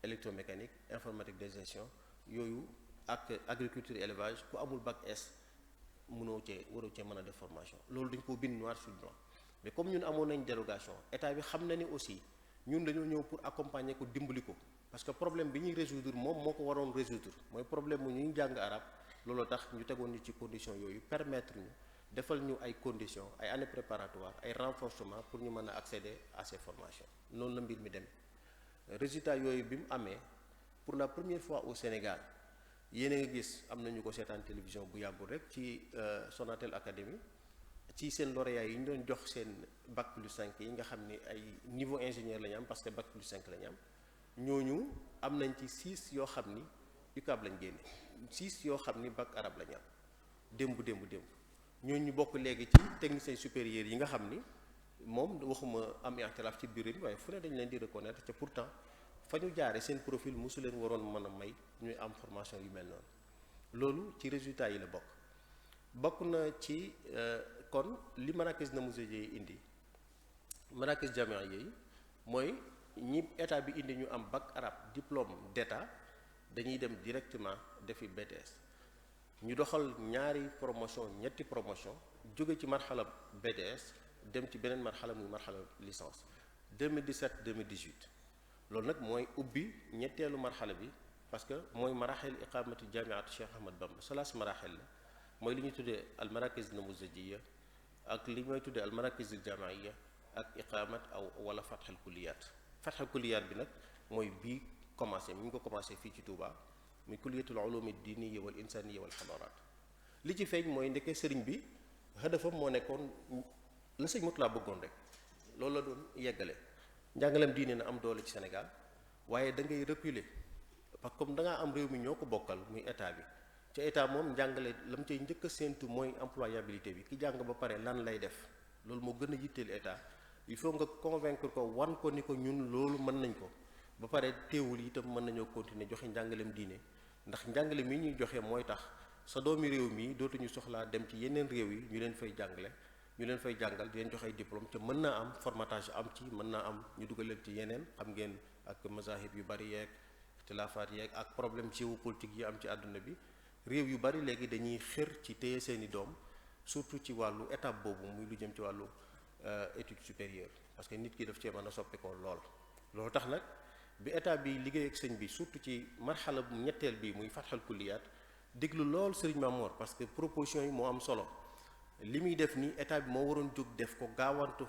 Speaker 3: électromécanique informatique de gestion yooyu ak agriculture élevage ku amul bac S waroo cee mën a def formation loolu dañ koo bind noir sur blanc mais comme ñun amoon nañ dérogation état bi xam na ni aussi ñun dañoo ñëw pour accompagner ko dimbali ko parce que problème bi ñuy résoudre moom moo ko waroon résoudre mooy problème mu ñuy jàng arab looloo tax ñu tegoon ñu ci conditions yooyu permettre ñu defal ñu ay conditions ay années préparatoires ay renforcement pour ñu mën a accéder à ces formations noonu la mbir mi dem résultat yooyu bi mu amee pour la première fois au Sénégal yéen a ngi gis am nañu ko seetaan télévision bu yàggul rek ci Sonatel Academy ci seen lauréats yi ñu doon jox seen bac plus 5 yi nga xam ni ay niveau ingénieur la ñu am parce que bac plus 5 la ñu am ñooñu am nañ ci 6 yoo xam ni UCAB lañ génne 6 yoo xam ni bac arabe la ñu am démb ñooñu ñu bokk léegi ci techniciens supérieurs yi nga xam ni moom waxuma am ixtilaaf ci bureau bi waaye fu ne dañ leen di reconnaître te pourtant fa ñu jaare seen profil mosu leen waroon mën a may ñuy am formation yu mel noonu loolu ci résultats yi la bokk na ci kon li Marrakech Namaouzéye indi Marrakech Jamia yi mooy ñi état bi indi ñu am bac arabe diplôme d'état dañuy dem directement defi BTS ñu doxal ñetti promotion jóge ci marxala BTS dem ci beneen marxala muy marxala licence 2017 2018 loolu nag mooy ubbi ñetteelu marxala bi parce que mooy maraxel iqamati jamiat Cheikh Ahmad Bamba salaas maraxel la mooy li ñuy tuddee al marakis namouzajiya ak li ñooy tuddee al marakis al jamiya ak iqamat wala fatxal kulliyaat bi nag mooy bii commencé mi ngi ko commencé fii ci Touba muy kulliyatul ulumi diniya wal insaniya wal xadaraat li ci feeñ mooy ndeke sëriñ bi hadafam moo nekkoon la sëñ Mutula bëggoon rek loolu la doon yeggale njàngaleem diine na am doole ci Sénégal waaye da ngay reculer parce que comme da ngaa am réew mi ñoo ko bokkal muy état bi ca état moom njàngale la mu cay njëkk a séentu mooy employabilité bi ki jàng ba pare lan lay def loolu moo gën a yitteel état il faut nga convaincre ko wan ko ni ko ñun loolu mën nañ ko ba pare teewul itam mën nañoo continuer joxe njàngaleem diine ndax njàngale mi ñuy joxe mooy tax sa doomi réew mi dootuñu soxlaa dem ci yeneen réew yi ñu leen fay jàngal di leen joxe ay diplôme te mën naa am formatage am ci mën naa am ñu dugal leen ci yeneen xam ngeen ak mazahib yu bari yeeg ixtilaafaat yeeg ak problème géopolitique yi am ci àdduna bi réew yu bari léegi dañuy xër ci téye seeni doom surtout ci wàllu étape boobu muy lu jëm ci wàllu étude supérieure parce que nit ki daf cee mën a soppeekoo loolu tax nag bi état bi liggéey ak sëñ bi surtout ci marxala bu ñetteel bi muy fatxal kulliyaat déglu lool sëriñ Mamor parce que proposition yi moo am solo li muy def ni état bi moo waroon jóg def ko gaawantu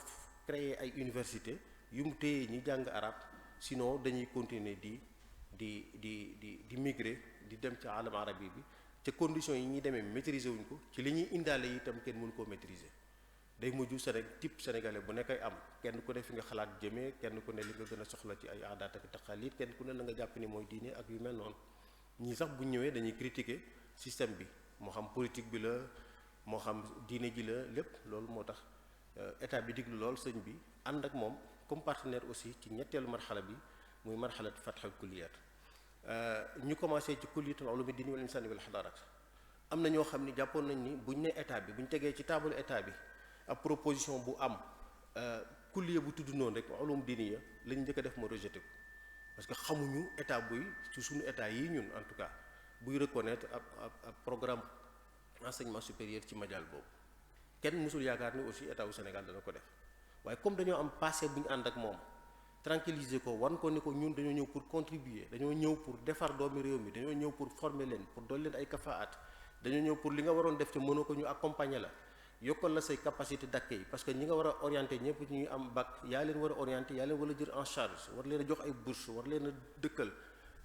Speaker 3: créer ay université yu mu téye ñi jàng arab sinon dañuy continuer di migrer di dem ci alam arabi bi ca conditions yi ñuy demee maîtriser wuñ ko ci li ñuy indaale itam kenn mënu koo maîtriser day mujj type sénégalais bu nekkay am kenn ku ne fi nga xalaat jëmee kenn ku ne li nga gën a soxla ci ay aadaat ak taqalit kenn ku ne la nga jàpp ni mooy diine ak yu mel noonu ñii sax bu ñëwee dañuy critiquer système bi moo xam politique bi la moo xam diine ji la lépp loolu moo tax état bi diglu lool sëñ bi ànd ak moom comme partenaire aussi ci ñetteelu marxala bi muy marxalat fatxal kulliyat ñu commencé ci kulliyatul ulumi diini wal insani wal hadarat am na ñoo xam ni jàppoon nañ ni buñ ne état bi buñ tegee ci table état bi ab proposition bu am kulliya bu tudd noonu rek ulum diiniya lañ njëkk a def ma rejeté ko parce que xamuñu état buy ci suñu état yi ñun en tout cas buy reconnaître ab programme enseignement supérieur ci majaal boobu kenn mësul yaakaar ni aussi état wu Sénégal dana ko def waaye comme dañoo am passé bu ñu ànd ak moom tranquilliser ko wan ko ni ko ñun dañoo ñëw pour contribuer dañoo ñëw pour defar doomi réew mi dañoo ñëw pour former leen pour dool leen ay kafaat dañoo ñëw pour li nga waroon def te mënoo ko ñu accompagner la yokkal la say capacité d'accueil parce que ñi nga war a orienter ñëpp ñuy am bac yaa leen war a orienter yaa leen war a jël en charge war leen a jox ay bourse war leen a dëkkal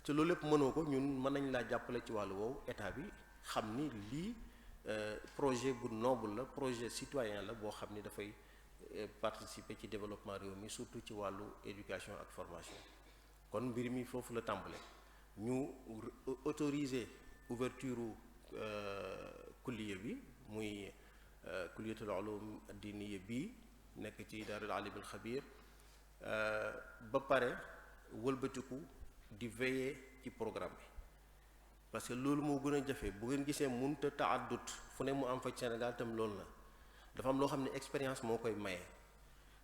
Speaker 3: te loolu lépp mënoo ko ñun mën nañ laa jàppale ci wàllu woowu état bi xam ni lii projet bu noble la projet citoyen la boo xam ni dafay participer ci développement réew mi surtout ci wàllu éducation ak formation kon mbir mi foofu la tàmbale ñu autoriser ouverture kulliya bi muy kulliyatul ulum ad-diniya bii nekk ci daarul alim al xabir ba pare wëlbatiku di veiller ci programme bi parce que loolu moo gën a jafe bu ngeen gisee mënta taaddut fu ne mu am fa Sénégal tam loolu la dafa am loo xam ne expérience moo koy maye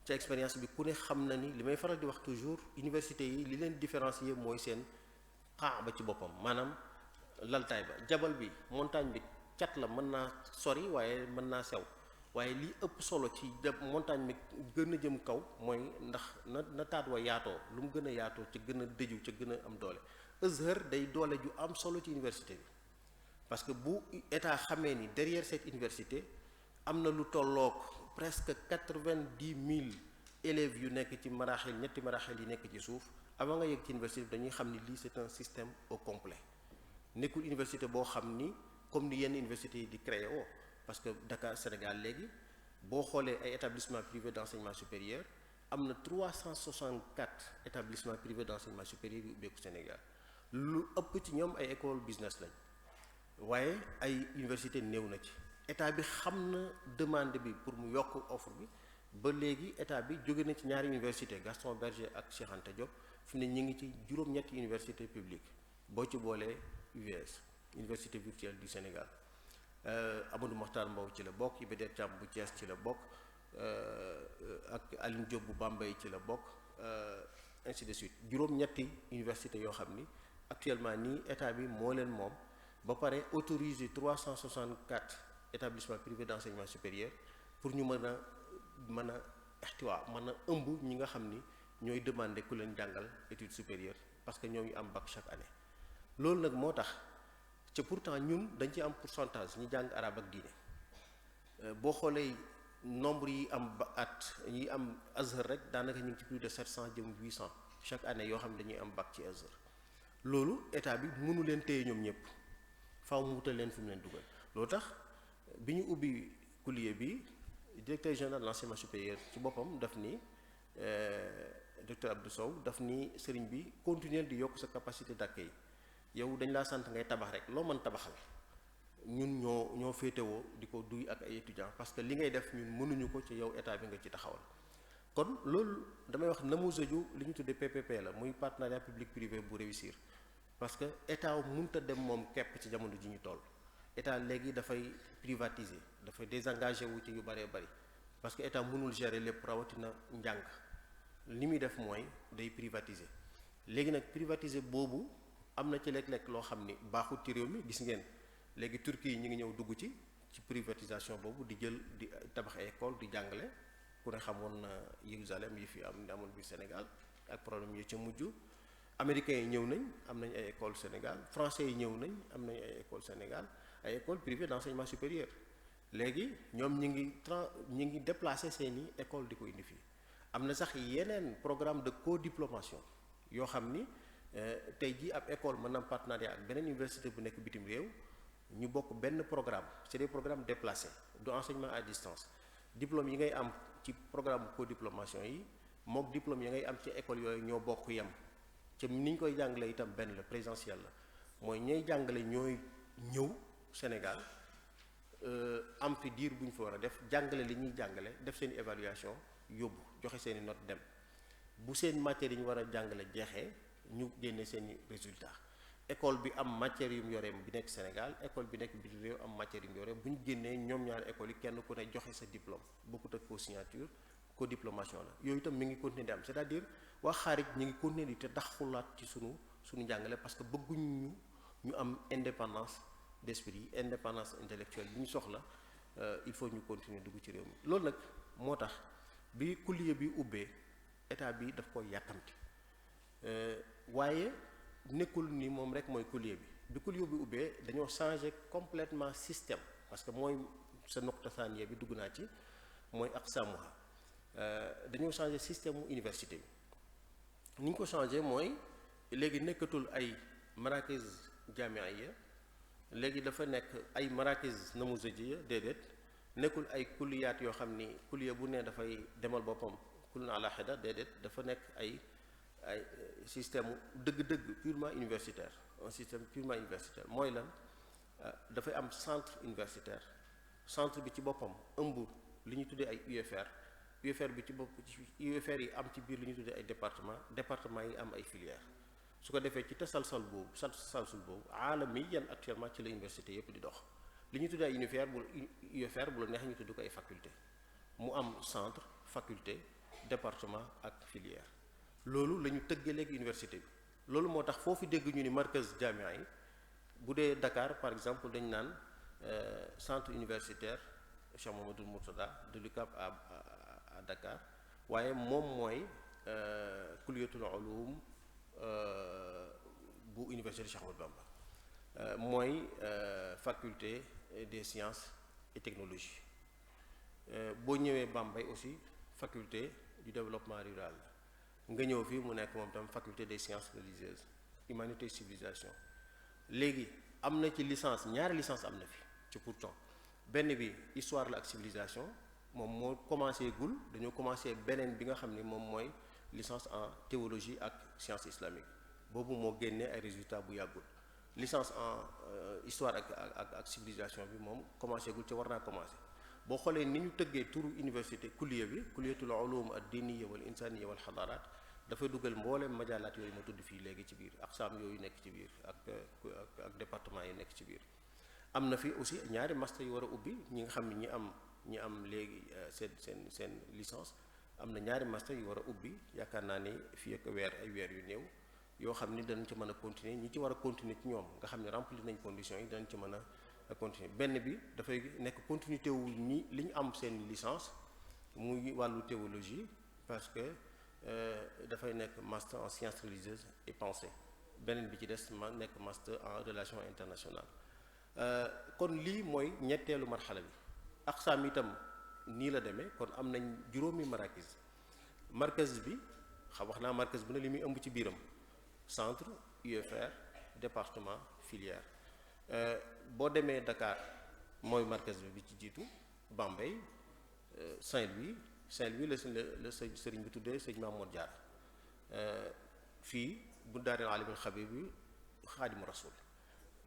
Speaker 3: ca expérience bi ku ne xam na ni li may faral di wax toujours université yi li leen différencier mooy seen xaa ba ci boppam maanaam laltaay ba jabal bi montagne bi cat la mën naa sori waaye mën naa sew waaye li ëpp solo ci montagne bi gën a jëm kaw mooy ndax na taat wa yaatoo lu mu gën a yaatoo ca gën a dëju ca gën a am doole Azhar day doole ju am solo ci université bi parce que bu état xamee ni derrière cette université am na lu tolloog presque 90 000 élèves yu nekk ci maraaxil ñetti maraaxil yi nekk ci suuf avant nga yegg ci université bi dañuy xam ni lii c'est un système au complet nekkul université boo xam ni comme ni yenn universités yi di créer woo parce que Dakar Sénégal léegi boo xoolee ay établissements privés d'enseignement supérieur am na 364 établissements privés d'enseignement supérieur yu ubbeeku Sénégal lu ëpp ci ñoom ay école business lañ waaye ay université néew na ci état bi xam na demande bi pour mu yokk offre bi ba léegi état bi jóge na ci ñaari université Gaston Berger ak Cheikh Anta Diop fi ne ñu ngi ci juróom-ñetti université publique boo ci boolee UVS université virtuelle du Sénégal Amadou Mokhtar Mbow ci la bokk Iba Der Thiam bu Thiès ci la bokk ak Aline Diop bu Bambey ci la bokk ainsi de suite juróom-ñetti université yoo xam ni actuellement nii état bi moo leen moom ba pare autoriser 364 établissements privés d'enseignement supérieur pour ñu mën a ixtiwaa mën a ëmb ñi nga xam ni ñooy demander ku leen jàngal études supérieures parce que ñoo ngi am bac chaque année loolu nag moo tax ca pourtant ñun dañ ci am pourcentage ñi jàng arabe ak diine boo xoolee nombre yi am yi am Azhar rek daanaka ñu ngi ci plus de 700 jëm 800 chaque année yoo xam ne dañuy am bac ci Azhar loolu état bi mënu leen téye ñoom ñëpp faaw mu wutal leen fi mu leen dugal loolu tax bi ñu ubbi kulliye bi directeur général de l'enseignement supérieur ci boppam daf ni docteur Abdou Sow daf ni sëriñ bi continuer di yokk sa capacité d'accueil yow dañ laa sant ngay tabax rek loo mën tabaxal ñun ñoo féetewoo di ko duy ak ay étudiants parce que li ngay def ñun mënuñu ko ci yow état bi nga ci taxawal kon loolu damay wax namuzaju li ñu tuddee PPP la muy partenariat public privé bu réussir parce que état mënut a dem moom képp ci jamono ji ñu toll état léegi dafay privatiser dafay désengagé wu ci yu bëree bëri parce que état mënul gérer lépp rawatina njàng li muy def mooy day privatiser léegi nag privatiser boobu am na ci léeg-léeg loo xam ni baaxul ci réew mi gis ngeen léegi Turquie yi ñu ngi ñëw dugg ci privatisation boobu di jël di tabax ay école di jàngale ku ne xamoon na Jérusalem yi fi amoon biir Sénégal ak problème yi ca mujj américains yi ñëw nañ am nañ ay école Sénégal français yi ñëw nañ am nañ ay école Sénégal ay école privée d'enseignement supérieur léegi ñoom ñi ngi déplacer seeni école di ko indi fii am na sax yeneen programme de codiplomation yoo xam ni tey jii ab école mën na am partenariat ak beneen université bu nekk bitim réew ñu bokk benn programme c'est des programmes déplacés de enseignement à distance diplôme yi ngay am ci programme codiplomation yi mook diplôme yi ngay am ci école yooyu ñoo bokk yem ca ni ñu koy jàngalee itam benn la présentiel la mooy ñooy jàngale ñooy ñëw Sénégal am fi diir bu ñu fa war a def jàngale li ñuy jàngale def seen évaluation yóbbu joxe seen i note dem bu seen matière yi ñu war a jàngale jeexee ñu génne seen i résultat école bi am matière yu mu yore bi nekk Sénégal école bi nekk bitim réew am matière yu mu yore bu ñu génnee ñoom ñaari écoles yi kenn ku ne joxe sa diplôme bokkut ak co-signature co-diplomation la yooyu itam mi ngi continuer di am c'est-à-dire waa xaarij ñi ngi continuer di te daxulaat ci suñu njàngale parce que bëgguñ ñu am indépendance d'esprit indépendance intellectuelle bi ñu soxla il faut ñu continuer dugg ci réew mi loolu nag moo tax bi kulliya bi ubbee état bi daf koy yàkkamti waaye nekkul ni moom rek mooy kulliya bi kulliya bi ubbee dañoo changer complètement système parce que mooy sa noqta saaniya bi dugg naa ci mooy aqsaamuha dañoo changer système mu université bi ni ñu ko changer mooy léegi nekkatul ay marakiz jaamiya léegi dafa nekk ay marakiz namuzajiya déedéet nekkul ay kulliyaat yoo xam ni kulliya bu ne dafay demal boppam kullun ala hida déedéet dafa nekk ay système dëgg-dëgg purement universitaire un système purement universitaire mooy lan dafay am centre universitaire centre bi ci boppam ëmb li ñu tuddee ay UFR bi ci bopp UFR yi am ci biir li ñu tuddee ay département yi am ay filières su ko defee ci tasalsul boobu aalamiyan actuellement ci la université yépp di dox li ñu tuddee ay UFR bu la neex ñu tudd ko ay faculté mu am centre faculté département ak filière loolu la ñu tëggee léegi université bi loolu moo tax foofu dégg ñu ni markaz jamia yi bu dee Dakar par exemple dañ naan centre universitaire Cheikh Mouhamadoul Mourtada de l'UCAB à Dakar waaye moom mooy kulliyatul ulum bu université Cheikh Ahmadou Bamba mooy faculté des sciences et technologies boo ñëwee Bambey aussi faculté du développement rural nga ñëw fii mu nekk moom tam faculté des sciences religieuses humanité civilisation léegi am na ci licence ñaari licence am na fi ci pourtant benn bi histoire la ak civilisation moom moo commencé gul dañoo commencé beneen bi nga xam ni moom mooy licence en théologie ak science islamique boobu moo génnee ay résultats bu yàggul licence en histoire ak civilisation bi moom commencé gul ca war naa commencé boo xoolee ni ñu tëggee turu université kulliya bi kulliyatul ulum ad diniya wal insaniya wal xadaaraat dafay dugal mboolem majaalaat yooyu ma tudd fii léegi ci biir aqsaam yooyu nekk ci biir ak département yi nekk ci biir am na fi aussi ñaari master yu war a ubbi ñi nga xam ne ñi am léegi seen licence am na ñaari master yu war a ubbi yaakaar naa ni fii ak ay weer yu néew yoo xam ni danañ ci mën a continuer ñi ci war a continuer ci ñoom nga xam ne remplir nañ conditions yi danañ ci mën a continuer benn bi dafay nekk continuité wu ñi li ñu am seen licence muy wàllu théologie parce que dafay nekk master en sciences religieuses et pensée beneen bi ci des nekk master en relations internationales kon lii mooy ñetteelu marxala bi aqsaam itam nii la demee kon am nañ juróomi markaz bi wax naa markaz bu ne li muy ëmb ci biiram centre UFR département filière boo demee Dakar mooy markaz bi ci jiitu Bambey Saint-Louis la sëriñ bi tuddee sëñ Mamour Diarra fii bu daareel alimul xabir bi xaadimu rasul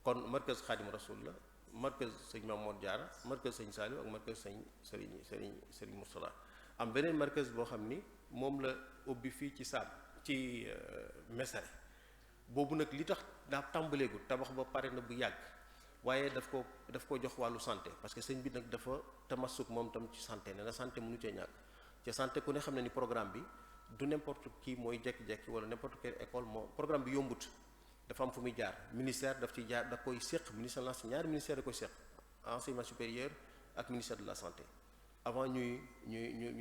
Speaker 3: kon markaz xaadimu rasul la markaz sëñ Mamour Diarra markaz sëñ Saliou ak markaz sëriñ Mourtada am beneen markaz boo xam ni moom la ubbi fii ci Saam ci Mesere boobu nag li tax daa tàmbaleegul tabax ba pare na bu yàgg waaye daf ko jox wàllu santé parce que sëñ bi nag dafa tamassuk moom tam ci santé ne na santé mënu cee ñàkk ca santé ku ne xam ne ni programme bi du n'importe qui mooy jekki-jekki wala n'importe quelle école moo programme bi yombut dafa am fu muy jaar ministère daf ci jaar da koy séq ministère de la santé ñaari ministère da koy séq enseignement supérieur ak ministère de la santé avant ñu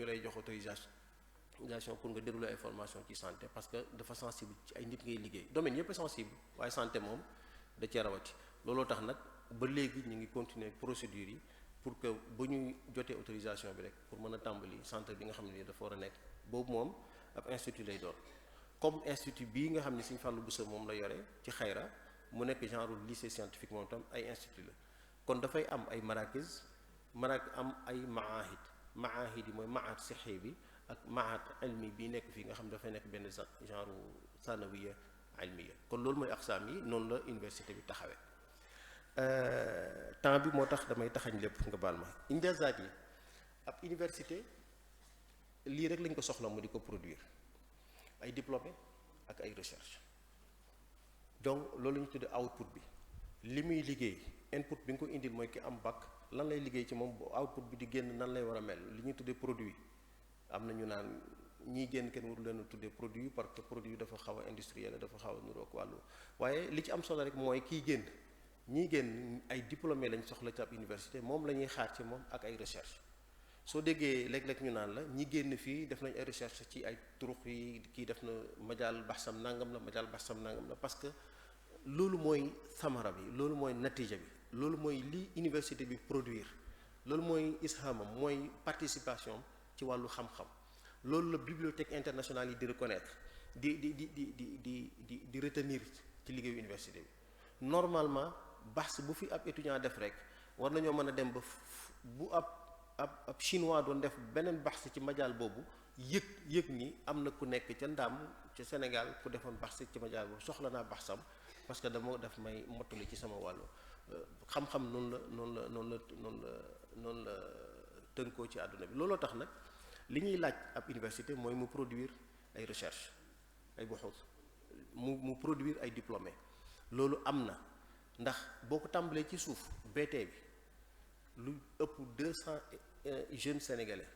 Speaker 3: lay jox autorisation pour nga dérouler ay formation ci santé parce que dafa sensible ci ay nit ngay liggéey domaine yëpp sensible waaye santé moom da cee rawati looloo tax nag ba léegi ñu ngi continuer procédures yi pour que ba ñu jotee autorisation bi rek pour mën a tàmbali centre bi nga xam ne dafa war a nekk boobu moom ab institut lay doon comme institut bii nga xam ne Sëñ Fallou Bousso moom la yore ci Xayra mu nekk genre lycée scientifique moom tam ay institut la kon dafay am ay am ay maahid yi mooy maahad sixi bi ak maahad ilmi bii nekk fii nga xam ne dafay nekk benn genre sanawiya ilmiya. kon loolu mooy aqsaam yi, noonu la université bi taxawee. temps bi moo tax damay taxañ lépp nga baal ma. injaazaat yi ab université lii rek lañ ko soxla mu di ko produire ay diplômé ak ay recherche. donc loolu ñu tuddee output bi li muy liggéey input bi nga ko indil mooy ki am bac lan lay liggéey ci moom bu output bi di génn nan lay war a mel. li ñuy tuddee produit am na ñu naan ñiy génn kenn waru leen a tuddee produit parce que produit dafa xaw a industriel, dafa xaw a niroog wàllu, waaye li ci am solo rek mooy kiy génn ñiy génn ay diplômé lañ soxla ci ab université, moom la ñuy xaar ci moom ak ay recherche. soo déggee léeg-léeg ñu naan la ñi génn fii def nañ ay recherche ci ay turux yi, kii def na majaal baxsam nangam la, majaal baxsam nangam la, parce que loolu mooy samara bi, loolu mooy natija bi, loolu mooy li université bi produire, loolu mooy ishamam, mooy participation ci wàllu xam-xam. loolu la bibliothèque internationale yi di reconnaître, di retenir ci liggéeyu université bi. normalement baxs bu fi ab étudiant def rek war nañoo mën a dem ba bu ab chinois doon def beneen baxs ci majaal boobu yëg ni am na ku nekk ca Ndaam ca Sénégal ku defoon baxs ci majaal boobu, soxla naa baxsam parce que daf may mottali ci sama wàllu xam-xam. noonu la tënkoo ci àdduna bi. looloo tax nag li ñuy laaj ab université mooy mu produire ay recherche, ay buxuus, mu produire ay diplômé. loolu am na ndax boo ko tàmbalee ci suuf BT bi lu ëpp 200 jeunes sénégalais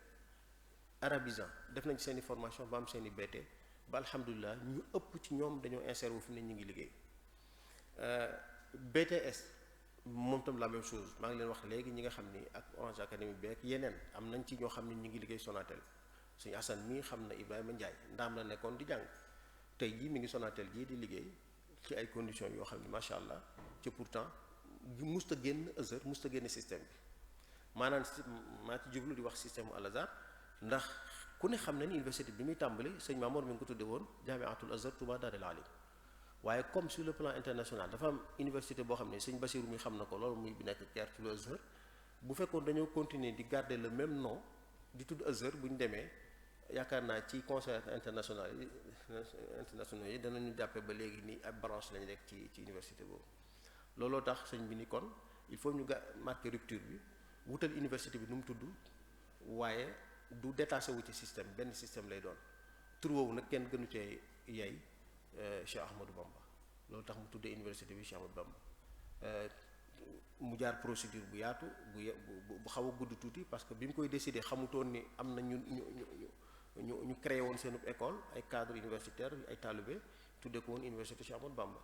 Speaker 3: arabisants def nañ seeni formation ba am seeni BT ba alhamdulilah ñu ëpp ci ñoom dañoo insérer wu fi ne ñu ngi liggéey. BTS moom tam la même chose, maa ngi leen wax léegi ñi nga xam ni ak Orange Academy bi ak yeneen am nañ ci ñoo xam ni ñu ngi liggéey Sonatel. suñu Assane mii xam na Ibrahima Ndiaye Ndaam la nekkoon di jàng, tey jii mi ngi Sonatel jii di liggéey ci ay conditions yoo xam ni macha allah ci pourtant musta génn Azhar, musta génn système bi. maanaam maa ci jublu di wax système Al Azhar ndax ku ne xam na ni université bi muy tàmbali sëñ Mamour mi ngi ko tudde woon Jaamiatul Azhar Touba Darul Alim, waaye comme sur le plan international dafa am université boo xam ne sëñ Basiru mi xam na ko loolu muy bi nekk Caire ci Azhar. bu fekkoon dañoo continuer di garder le même nom di tudd Azhar, bu ñu demee yaakaar naa ci conseil international yi danañu jàppe ba léegi ni ab branche lañ rek ci université boobu. looloo tax sëñ bi ni kon il faut ñu marquer rupture bi, wutal université bi nu mu tudd, waaye du détaché wu ci système, benn système lay doon. tur woowu nag kenn gënu cee yey Cheikh Ahmadou Bamba, loolu tax mu tuddee université bi Cheikh Ahmadou Bamba. mu jaar procédure bu yaatu bu xaw a gudd tuuti parce que bi mu koy décider xamutoon ni am na ñu créé woon seen école, ay cadre universitaire, ay talibé tuddee ko woon université Cheikh Ahmadou Bamba.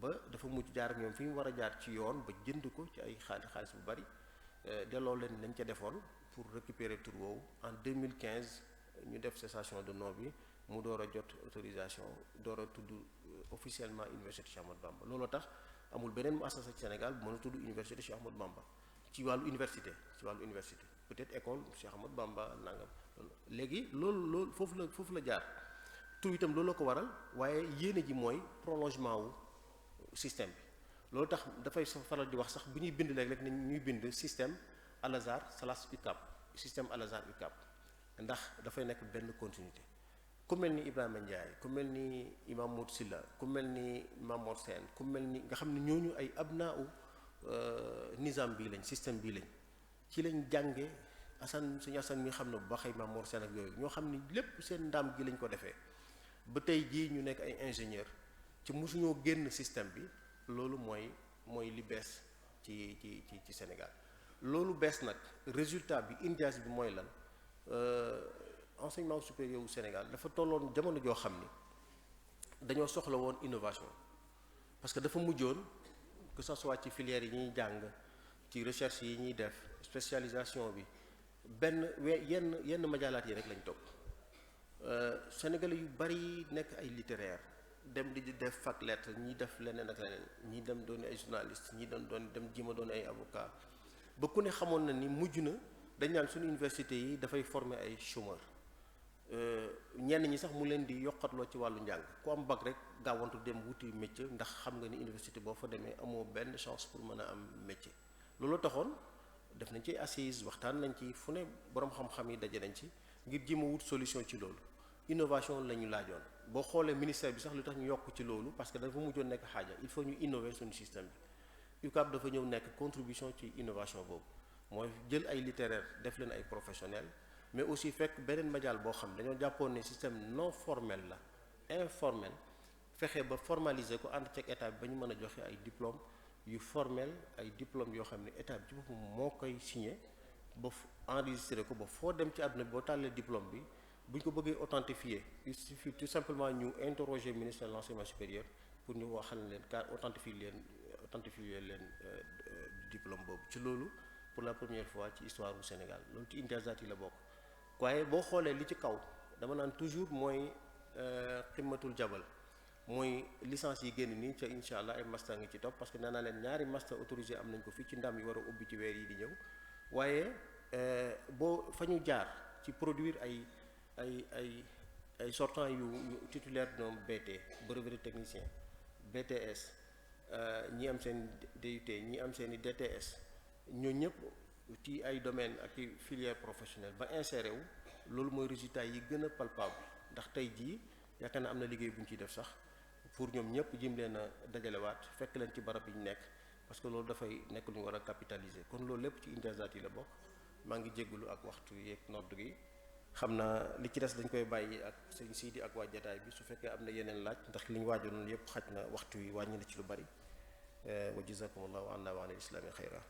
Speaker 3: ba dafa mujj jaar ak ñoom fi mu war a jaar ci yoon ba jënd ko ci ay xaalis bu bari, delloo leen lañ ca defoon pour récupérer tur woowu. En 2015 ñu def cessation de nom bi, mu door a jot autorisation, door a tudd officiellement université Cheikh Ahmadou Bamba. looloo tax amul beneen mu assasa ci Sénégal bu mën a tudd université Cheikh Ahmadou Bamba ci wàllu université, peut-être école Cheikh Ahmadou Bamba nangam. léegi loolu foofu la jaar tur itam loolu la ko waral, waaye yéene ji mooy prolongement wu système bi. loolu tax dafay faral di wax sax bu ñuy bind léeg-léeg ni ñuy bind système Al Azhar / UCAB, système Al Azhar UCAB, ndax dafay nekk benn continuité. ku mel ni Ibrahima Ndiaye, ku mel ni Imam Modou Silla, ku mel ni Mamor Sène, ku mel ni nga xam ne ñooñu ay abnaa u nizam bii lañ, système bii lañ, ci lañ jànge suñu Assane mi xam na bu baax ay Mamor Sène ak yooyu, ñoo xam ni lépp seen ndaam gi lañ ko defee ba tey jii ñu nekk ay ingénieur ci mosuñoo génn système bi. loolu mooy li bees ci Sénégal. loolu bees nag résultat bi injaas bi mooy lan, enseignement supérieur wu Sénégal dafa tolloon jamono joo xam ni dañoo soxla woon innovation, parce que dafa mujjoon que ça soit ci filière yi ñuy jàng, ci recherche yi ñuy def, spécialisation bi, yenn majaalaat yi rek lañ topp. Sénégalais yu bari nekk ay littéraire dem di def fac lettre, ñi def leneen ak leneen, ñi dem doon ay journaliste, ñi dem jima doon ay avocat, ba ku ne xamoon na ni mujj na dañ naan suñu université yi dafay former ay chômeur. ñenn ñi sax mu leen di yokkatloo ci wàllu njàng, ku am bac rek gaawantu dem wuti métier, ndax xam nga ni université boo fa demee amoo benn chance pour mën a am métier. loolu taxoon def nañ ci assise, waxtaan nañ ci fu ne, boroom xam-xam yi daje nañ ci ngir jéem a wut solution ci loolu. innovation la ñu laajoon. boo xoolee ministère bi sax lu tax ñu yokk ci loolu parce que dafa mujjoon nekk xaaja il faut ñu innover suñu système bi UCAB dafa ñëw nekk contribution ci innovation boobu mooy jël ay littéraire def leen ay professionnels mais aussi fekk beneen majaal boo xam dañoo jàppoon ne système non formel la informel fexe ba formaliser ko ànd ceeg état bi ba ñu mën a joxe ay diplôme yu formel ay diplôme yoo xam ne état bi ci boppam moo koy signé ba enregistré ko ba foo dem ci àdduna bi boo tàllee diplôme bi bu ñu ko bëggee authentifier il suffit tout simplement ñu interroger ministère de l'enseignement supérieur pour ñu waxal leen car authentifier leen diplôme boobu ci loolu pour la première fois ci histoire du Sénégal loolu ci imtiyazaat yi la bokk waaye boo xoolee li ci kaw dama naan toujours mooy ximmatul jabal mooy licence yi génn nii ca incha allah ay master ngi ci topp parce que nee naa leen ñaari master autorisé am nañ ko fii ci ndam yi war a ubbi ci weer yi di ñëw waaye boo fa ñu jaar ci produire ay sortants yu titulaire de BT brevet de technicien BTS ñi am seen DUT ñi am seen i DTS ñoo ñëpp ci ay domaines ak ci filière professionnelle ba inséré wu loolu mooy résultat yi gën a palpable ndax tey jii yaakaar na am na liggéey bu ñu ciy def sax pour ñoom ñëpp jim leen a dajalewaat fekk leen ci barab yi ñu nekk parce que loolu dafay nekk lu ñu war a capitaliser kon loolu lépp ci injaazaat yi la bokk maa ngi jégalu ak waxtu yeeg nodd gi xam naa li ci des dañ koy bàyyi ak sëñ Sidi ak waa jataay bi su fekkee am na yeneen laaj ndax li ñu waajaloon yëpp xaj na waxtu yi wàññi na ci lu bari wa jazakumullahu anna wa anil islami xayra.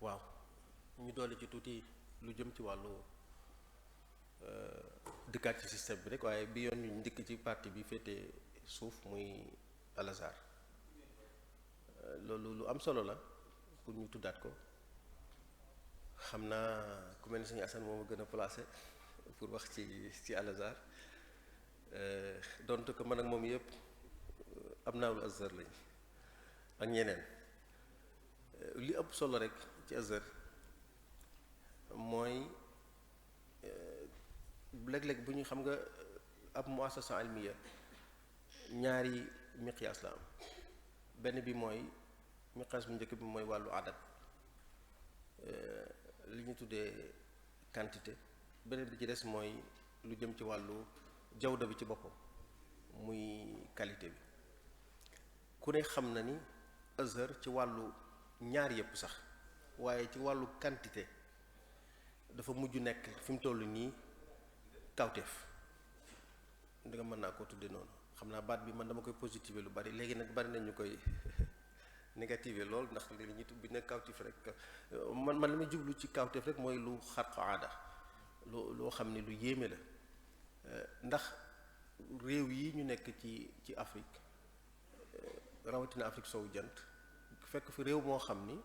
Speaker 3: waaw ñu dolli ci tuuti lu jëm ci wàllu dëkkaat ci système bi rek waaye bi yoon ñu ndikk ci partie bi féete suuf muy Al Azhar loolu lu am solo la pour ñu tuddaat ko xam naa ku mel ni Sëñ Assane moo ma gën a placé pour wax ci Al Azhar donte ko man ak moom yëpp am naa lu Azhar lañ ak ñeneen li ëpp solo rek ci Azhar mooy léeg-léeg bu ñu xam nga ab muassasa almiya ñaari miqyaas la am benn bi mooy miqyaas bu njëkk bi mooy wàllu adat li ñu tuddee quantité beneen bi ci des mooy lu jëm ci wàllu jawda bi ci boppam muy qualité bi ku ne xam na ni Azhar ci wàllu ñaar yëpp sax waaye ci wàllu quantité dafa mujj nekk fi mu toll nii kawteef di nga mën naa koo tudde noonu xam naa baat bi man dama koy positiver lu bari léegi nag bari nañ ñu koy négativer lool ndax li ñu tudd bi ne kawteef rek man li ma jublu ci kawteef rek mooy lu xarqa aada loo xam ne lu yéeme la ndax réew yi ñu nekk ci Afrique rawatina Afrique sowu jant fekk fi réew moo xam ni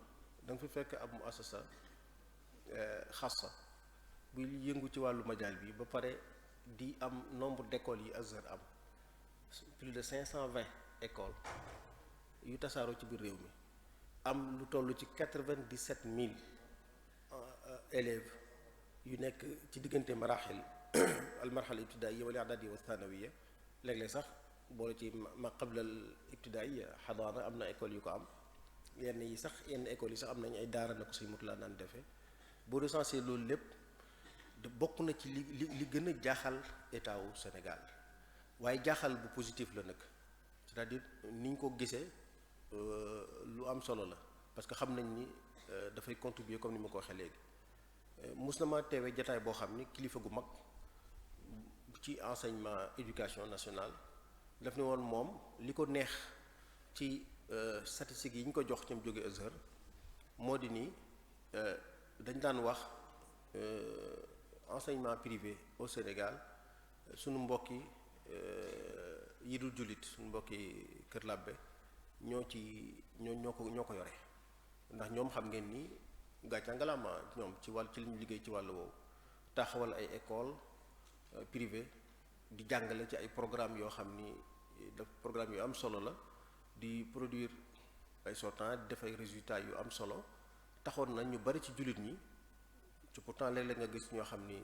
Speaker 3: da nga fi fekk ab muassasa xassa bu yëngu ci wàllu majaal bi ba pare di am nombre d'écoles yi Azhar am plus de 520 écoles yu tasaaroo ci biir réew mi am lu toll ci 97 000 élèves yu nekk ci diggante maraaxil al marxala ibtidaaiya wal i'daadiya wa thanawiya léeg-léeg sax boole ci ma qabla al ibtidaaiya xadaana am na école yu ko am yenn écoles yi sax am nañ ay daara na ko suy mut laa naan defee boo recensé loolu lépp bokk na ci li gën a jaaxal état wu Sénégal waaye jaaxal bu positif la nag c'est-à-dire ni ñu ko gisee lu am solo la parce que xam nañ ni dafay contribuer comme ni ma ko waxee léegi mus na ma teewee jataay boo xam ni kilifa gu mag ci enseignement éducation nationale daf ne woon moom li ko neex ci statistiques yi ñu ko jox ci mu jóge Azhar moo di ni dañ daan wax enseignement privé au Sénégal suñu mbokki yi dul jullit suñu mbokki Kër Labbe ñoo ko yore ndax ñoom xam ngeen ni gàcca ngalaama ñoom ci li ñu liggéey ci wàll woowu taxawal ay école privée di jàngale ci ay programme yoo xam ni programme yu am solo la di produire ay sortants di def ay résultats yu am solo taxoon na ñu bari ci jullit ñi ci pourtant léeg-léeg nga gis ñoo xam ni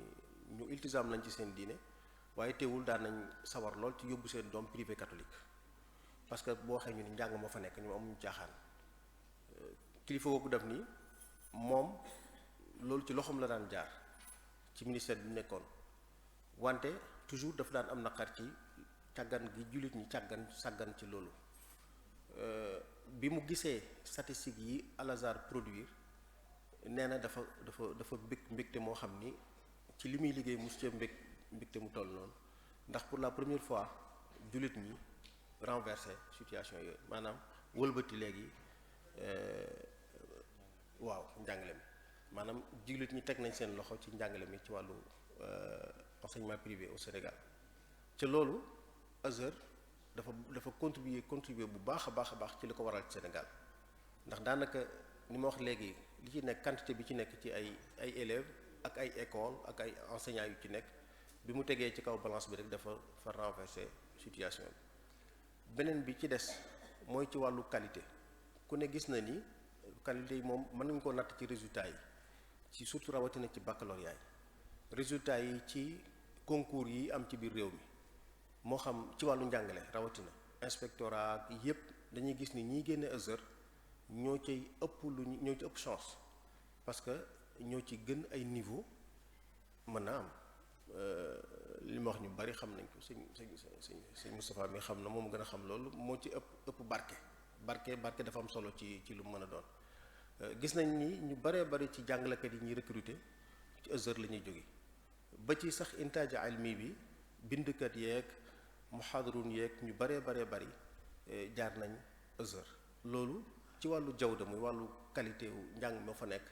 Speaker 3: ñu iltisam lañ ci seen diine waaye teewul daan nañ sawar lool ci yóbbu seen doom privé catholique parce que boo waxee ñu ni njàng moo fa nekk ñu amuñu caaxaan kilifa googu def ni moom loolu ci loxoom la daan jaar ci ministère bi nekkoon wante toujours dafa daan am naqar ci càggan gi jullit ñi sàggan ci loolu bi mu gisee statistiques yi Al Azhar produire nee na dafa mbégte moo xam ni ci li muy liggéey mosu cee mbégte mu toll noonu ndax pour la première fois jullit ñi renversé situation yooyu maanaam wëlbati léegi waaw njàngale mi maanaam jullit ñi teg nañ seen loxo ci njàngale mi ci wàllu enseignement privé au Sénégal ca loolu Azhar dafa contribuer bu baax a baax ci li ko waral ci Sénégal ndax daanaka ni ma wax léegi li ci nekk quantité bi ci nekk ci ay élèves ak ay écoles ak ay enseignants yu ci nekk bi mu tegee ci kaw balance bi rek dafa renverser situation bi beneen bi ci des mooy ci wàllu qualité ku ne gis na ni qualité yi moom mën nañu ko natt ci résultats yi ci surtout rawatina ci baccalauréat yi résultats yi ci concours yi am ci biir réew mi moo xam ci wàllu njàngale rawatina inspectorat yépp dañuy gis ni ñiy génne Azhar ñoo ci ëpp chance parce que ñoo ci gën ay niveau mën na am li ma wax ñu bari xam nañ ko sëñ Moustapha mi xam na moom gën a xam loolu moo ci ëpp barke dafa am solo ci lu mën a doon gis nañ ni ñu baree bari ci jàngalekat yi ñuy recruter ci Azhar la ñuy jóge ba ci sax intaaj almi bi bindkat yeeg muhadarun yeeg ñu baree bari jaar nañ Azhar loolu ci wàllu jawda muy wàllu qualité wu njàng moo fa nekk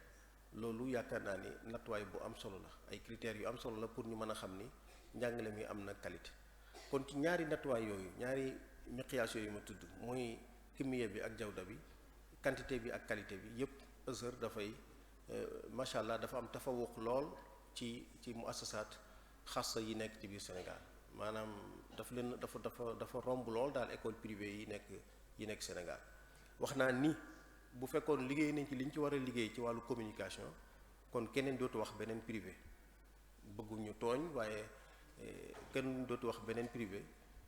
Speaker 3: loolu yaakaar naa ni nattuwaay bu am solo la ay critères yu am solo la pour ñu mën a xam ni njàngale mi am na qualité kon ci ñaari nattuwaay yooyu ñaari miqyaas yooyu ma tudd muy kimiya bi ak jawda bi quantité bi ak qualité bi yépp Azhar dafay macha allah dafa am tafawuq lool ci muassasaat xassa yi nekk ci biir Sénégal maanaam dafa romb lool daal école privée yi nekk Sénégal wax naa ni bu fekkoon liggéey nañ ci liñ ci war a liggéey ci wàllu communication kon keneen dootu wax beneen privé bëgguñu tooñ waaye kenn dootu wax beneen privé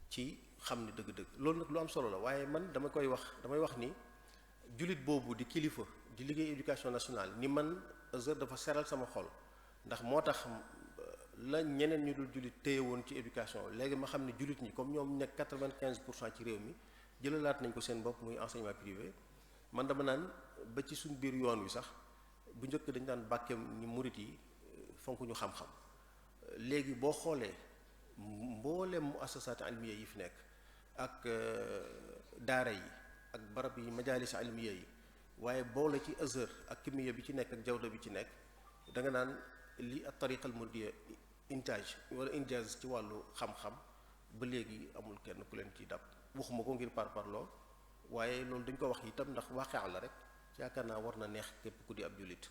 Speaker 3: ci xam ni dëgg-dëgg loolu nag lu am solo la waaye man damay wax ni jullit boobu di kilifa di liggéey éducation nationale ni man Azhar dafa seral sama xol ndax moo tax la ñeneen ñu dul jullit téye woon ci éducation léegi ma xam ne jullit ñi comme ñoom nekk 95% ci réew mi jëlalaat nañ ko seen bopp muy enseignement privé man dama naan ba ci suñ biir yoon wi sax bu njëkk dañ daan bàkkeem ni murit yi fonk ñu xam-xam léegi boo xoolee mboolem muassasaat almiya yi fi nekk ak daara yi ak barab yi majalis almiya yi waaye boole ci Azhar ak kimiya bi ci nekk ak jawda bi ci nekk da nga naan li ak tariqa al muridiya intaaj wala injaaz ci wàllu xam-xam ba léegi amul kenn ku leen ciy dab waxuma ko ngir parparloo waaye loolu dañ ko wax itam ndax waaqe la rek yaakaar naa war na neex képp ku di ab jullit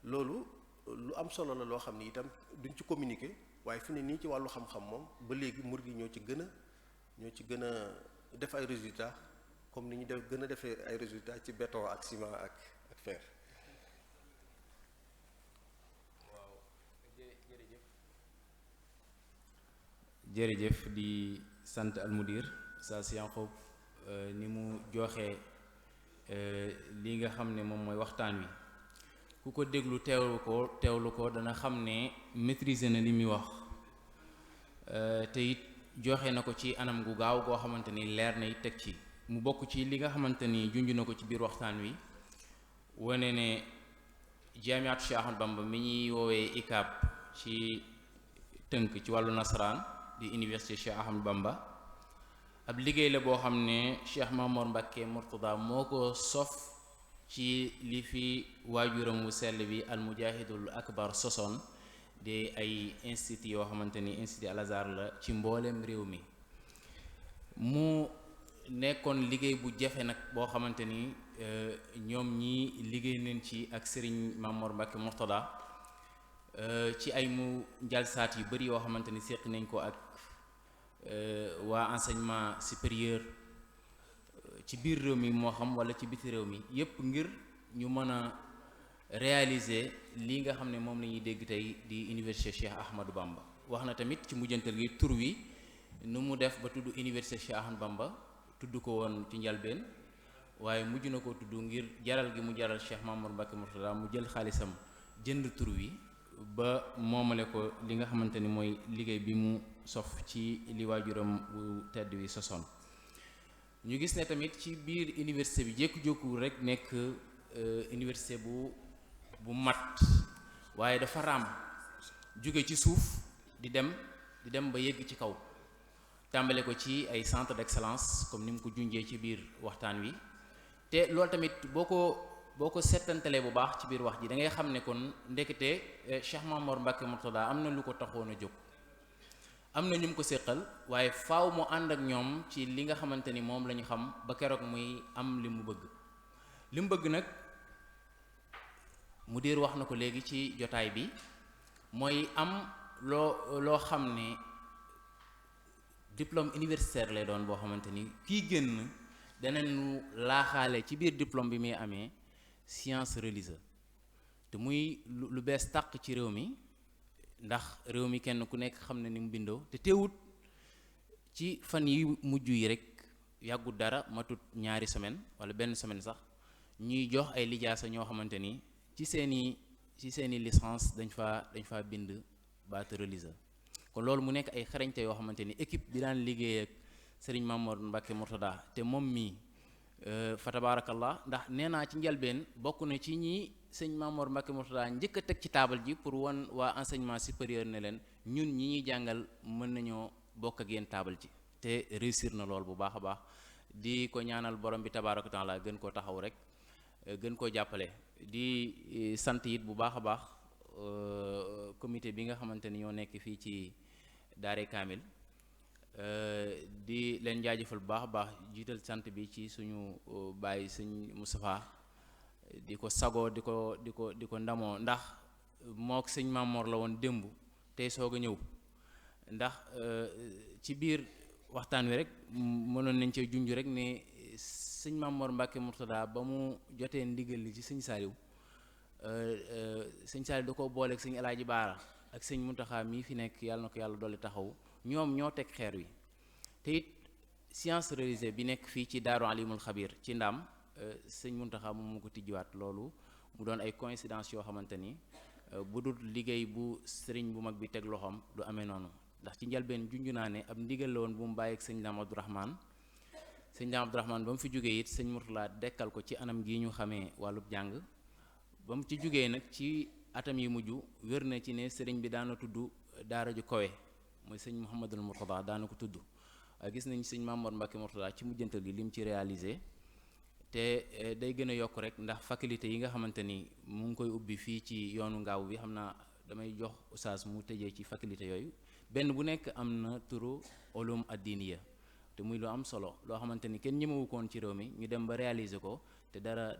Speaker 3: loolu lu am solo la loo xam ni itam duñ ci communiquer waaye fi ne nii ci wàllu xam-xam moom ba léegi murid yi ñoo ci gën a def ay résultats comme ni ñu gën a defee ay résultats ci béton ak ciment ak fer.
Speaker 2: waaw jërëjëf di sant almudir saa si Yanqoob ni mu joxe li nga xam ne moom mooy waxtaan wi ku ko déglu teewlu ko dana xam ne maîtriser na li muy wax te it joxe na ko ci anam gu gaaw goo xamante ni leer na it teg ci mu bokk ci li nga xamante ni junj na ko ci biir waxtaan wi wane ne Jaamiatu Cheikh Ahmadou Bamba mi ñuy woowee ICAB ci tënk ci wàllu nasaraan di université Cheikh Ahmadou Bamba ab liggéey la boo xam ne Cheikh Mamour Mbacké Mourtada moo ko sof ci li fi waajuram wu sell bi al mujahidul akbar sosoon di ay institut yoo xamante ni institut Al Azhar la ci mboolem réew mi mu nekkoon liggéey bu jafe nag boo xamante ni ñoom ñi liggéey nañ ci ak Serigne Mamour Mbacké Mourtada ci ay mu njalsaat yu bari yoo xamante ni séq nañ ko ak waa enseignement supérieur ci biir réew mi moo xam wala ci biti réew mi yépp ngir ñu mën a réaliser lii nga xam ne moom la ñuy dégg tey di université Cheikh Ahmadou Bamba wax na tamit ci mujjantal gi tur wi nu mu def ba tudd université Cheikh Ahmadou Bamba tudd ko woon ci njalbeen waaye mujj na koo tudd ngir jaral gi mu jaral Cheikh Mamour Mbacké Mourtada mu jël xaalisam jënd tur wi ba moomale ko li nga xamante ni mooy liggéey bi mu sof ci li waajuram bu tedd wi sosoon ñu gis ne tamit ci biir université bi jékku-jékku rek nekk université bu mat waaye dafa raam jóge ci suuf di dem ba yegg ci kaw tàmbale ko ci ay centre d'excellence comme ni mu ko junjee ci biir waxtaan wi te loolu tamit boo ko settantalee bu baax ci biir wax ji da ngay xam ne kon ndekete Cheikh Mamour Mbacké Mourtada am na lu ko taxoon a jóg am na ñu mu ko séqal waaye faaw mu ànd ak ñoom ci li nga xamante ni moom la ñu xam ba keroog muy am li mu bëgg nag mudir wax na ko léegi ci jotaay bi mooy am loo xam ne diplôme universitaire lay doon boo xamante ni kii génn danañu laaxaale ci biir diplôme bi muy amee science religieuse te muy lu bees tàq ci réew mi ndax réew mi kenn ku nekk xam na ni mu bindoo te teewut ci fan yi mujj yi rek yàggut dara matut ñaari semaine wala benn semaine sax ñuy jox ay lijaasa ñoo xamante ni ci seeni licence dañ faa bind baatu religieuse kon loolu mu nekk ay xarañte yoo xamante ni équipe bi daan liggéey ak Serigne Mamour Mbacké Mourtada te moom mii fa tabarakallah ndax nee naa ci njalbeen bokk na ci ñi sëñ Mamour Mbacké Mourtada njëkk a teg ci taabal ji pour wan waa enseignement supérieur ne leen ñun ñi ñuy jàngal mën nañoo bokk ak yéen taabal ji te réussir na lool bu baax a baax di ko ñaanal borom bi tabaraka taala gën koo taxaw rek gën koo jàppale di sant it bu baax a baax comité bi nga xamante ni ñoo nekk fii ci Daaray Kaamil di leen jaajëfal bu baax a baax jiital sant bi ci suñu bàyyi sëñ Moustapha di ko sagoo di ko ndamoo ndax mook sëñ Mamour la woon démb tey soog a ñëw ndax ci biir waxtaan wi rek mënoon nañ cee junj rek ne sëñ Mamour Mbacké Mourtada ba mu jotee ndigal li ci sëñ Saliou sëñ Saliou da ko booleeg sëñ El Hadji Baara ak sëñ Mountakha mii fi nekk yàlla na ko yàlla dolli taxaw ñoom ñoo teg xeer wi te it science religieuse bi nekk fii ci Daaru Alimul Xabir ci Ndaam sëñ Mountakha moom mu ko tijjiwaat loolu mu doon ay coïncidence yoo xamante ni bu dul liggéey bu sëriñ bu mag bi teg loxoom du amee noonu ndax ci njalbeen junj naa ne ab ndigal la woon bu mu bàyyi ak sëñ Daam Abdourahmane ba mu fi jógee it sëñ Mourtada dekkal ko ci anam gi ñu xamee wàllub jàng ba mu ci jógee nag ci atam yi mujj wér na ci ne sëriñ bi daana tudd daara ju kawe mooy sëñ Mouhamadul Mourtada daana ko tudd waaye gis nañ sëñ Mamour Mbacké Mourtada ci mujjantal gi lim ci réalisé te day gën a yokk rek ndax faculté yi nga xamante ni mu ngi koy ubbi fii ci yoonu ngaaw bi xam naa damay jox oustaz mu tëjee ci faculté yooyu benn bu nekk am na turu ulum addiniya te muy lu am solo loo xamante ni kenn ñemewu koon ci réew mi ñu dem ba réaliser ko te dara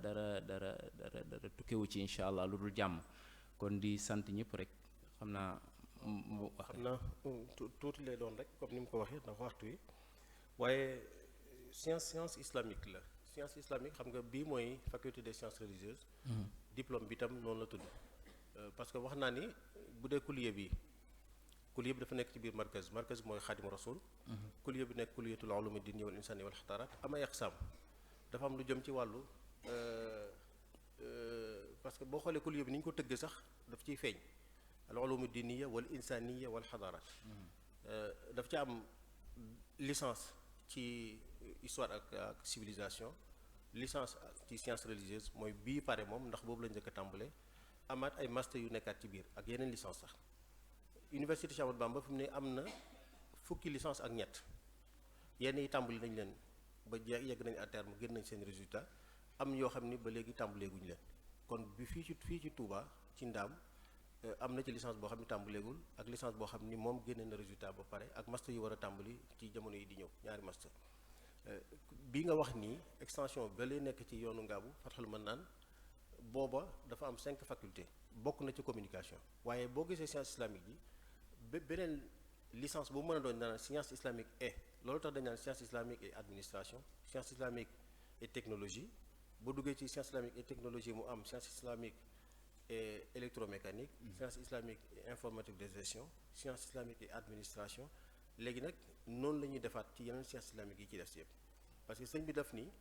Speaker 2: tukkewu ci incha allah lu dul jàmm kon di sant ñëpp rek xam naa
Speaker 3: tuuti lay doon rek comme ni mu ko waxee ndax waxtu wi waaye science islamique la science islamique xam nga bii mooy faculté des sciences religieuses diplôme bi tam noonu la tudd parce que wax naa ni bu dee kuliya bi dafa nekk ci biir markaz mooy xaadimu rasul kuliya bi nekk kuliyatul ulumi diini wal insani wal xadaaraat am ay aqsaam dafa am lu jëm ci wàllu parce que boo xoolee kuliya bi ni ñu ko tëggee sax daf ciy feeñ al ulumi diiniya wal insaniya wal xadaaraat daf ci am licence ci histoire ak civilisation licence ci science religieuse mooy bii pare moom ndax boobu la njëkk a tàmbale amaat ay master yu nekkaat ci biir ak yeneen licence sax université Cheikh Ahmadou Bamba fi mu ne am na fukki licence ak ñett yenn yi tàmbali nañ leen ba yegg nañ à terme gën nañ seen résultat am yoo xam ni ba léegi tàmbaleeguñu leen kon bi fii ci Touba ci Ndaam am na ci licence boo xam ni tàmbaleegul ak licence boo xam ni moom génne na résultat ba pare ak master yu war a tàmbali ci jamono yi di ñëw ñaari master bi nga wax nii extension ba lay nekk ci yoonu Ngaabu Fatxul Mannaan booba dafa am 5 facultés bokk na ci communication waaye boo gisee science islamique yi beneen licence bu mën a doon dana science islamique et loolu tax dañ naan science islamique et administration science islamique et technologie boo duggee ci science islamique et technologie mu am science islamique et électromécanique science islamique et informatique de gestion science islamique et administration léegi nag noonu la ñuy defaat ci yeneen science islamique yi ci def si yëpp parce que sëñ bi def nii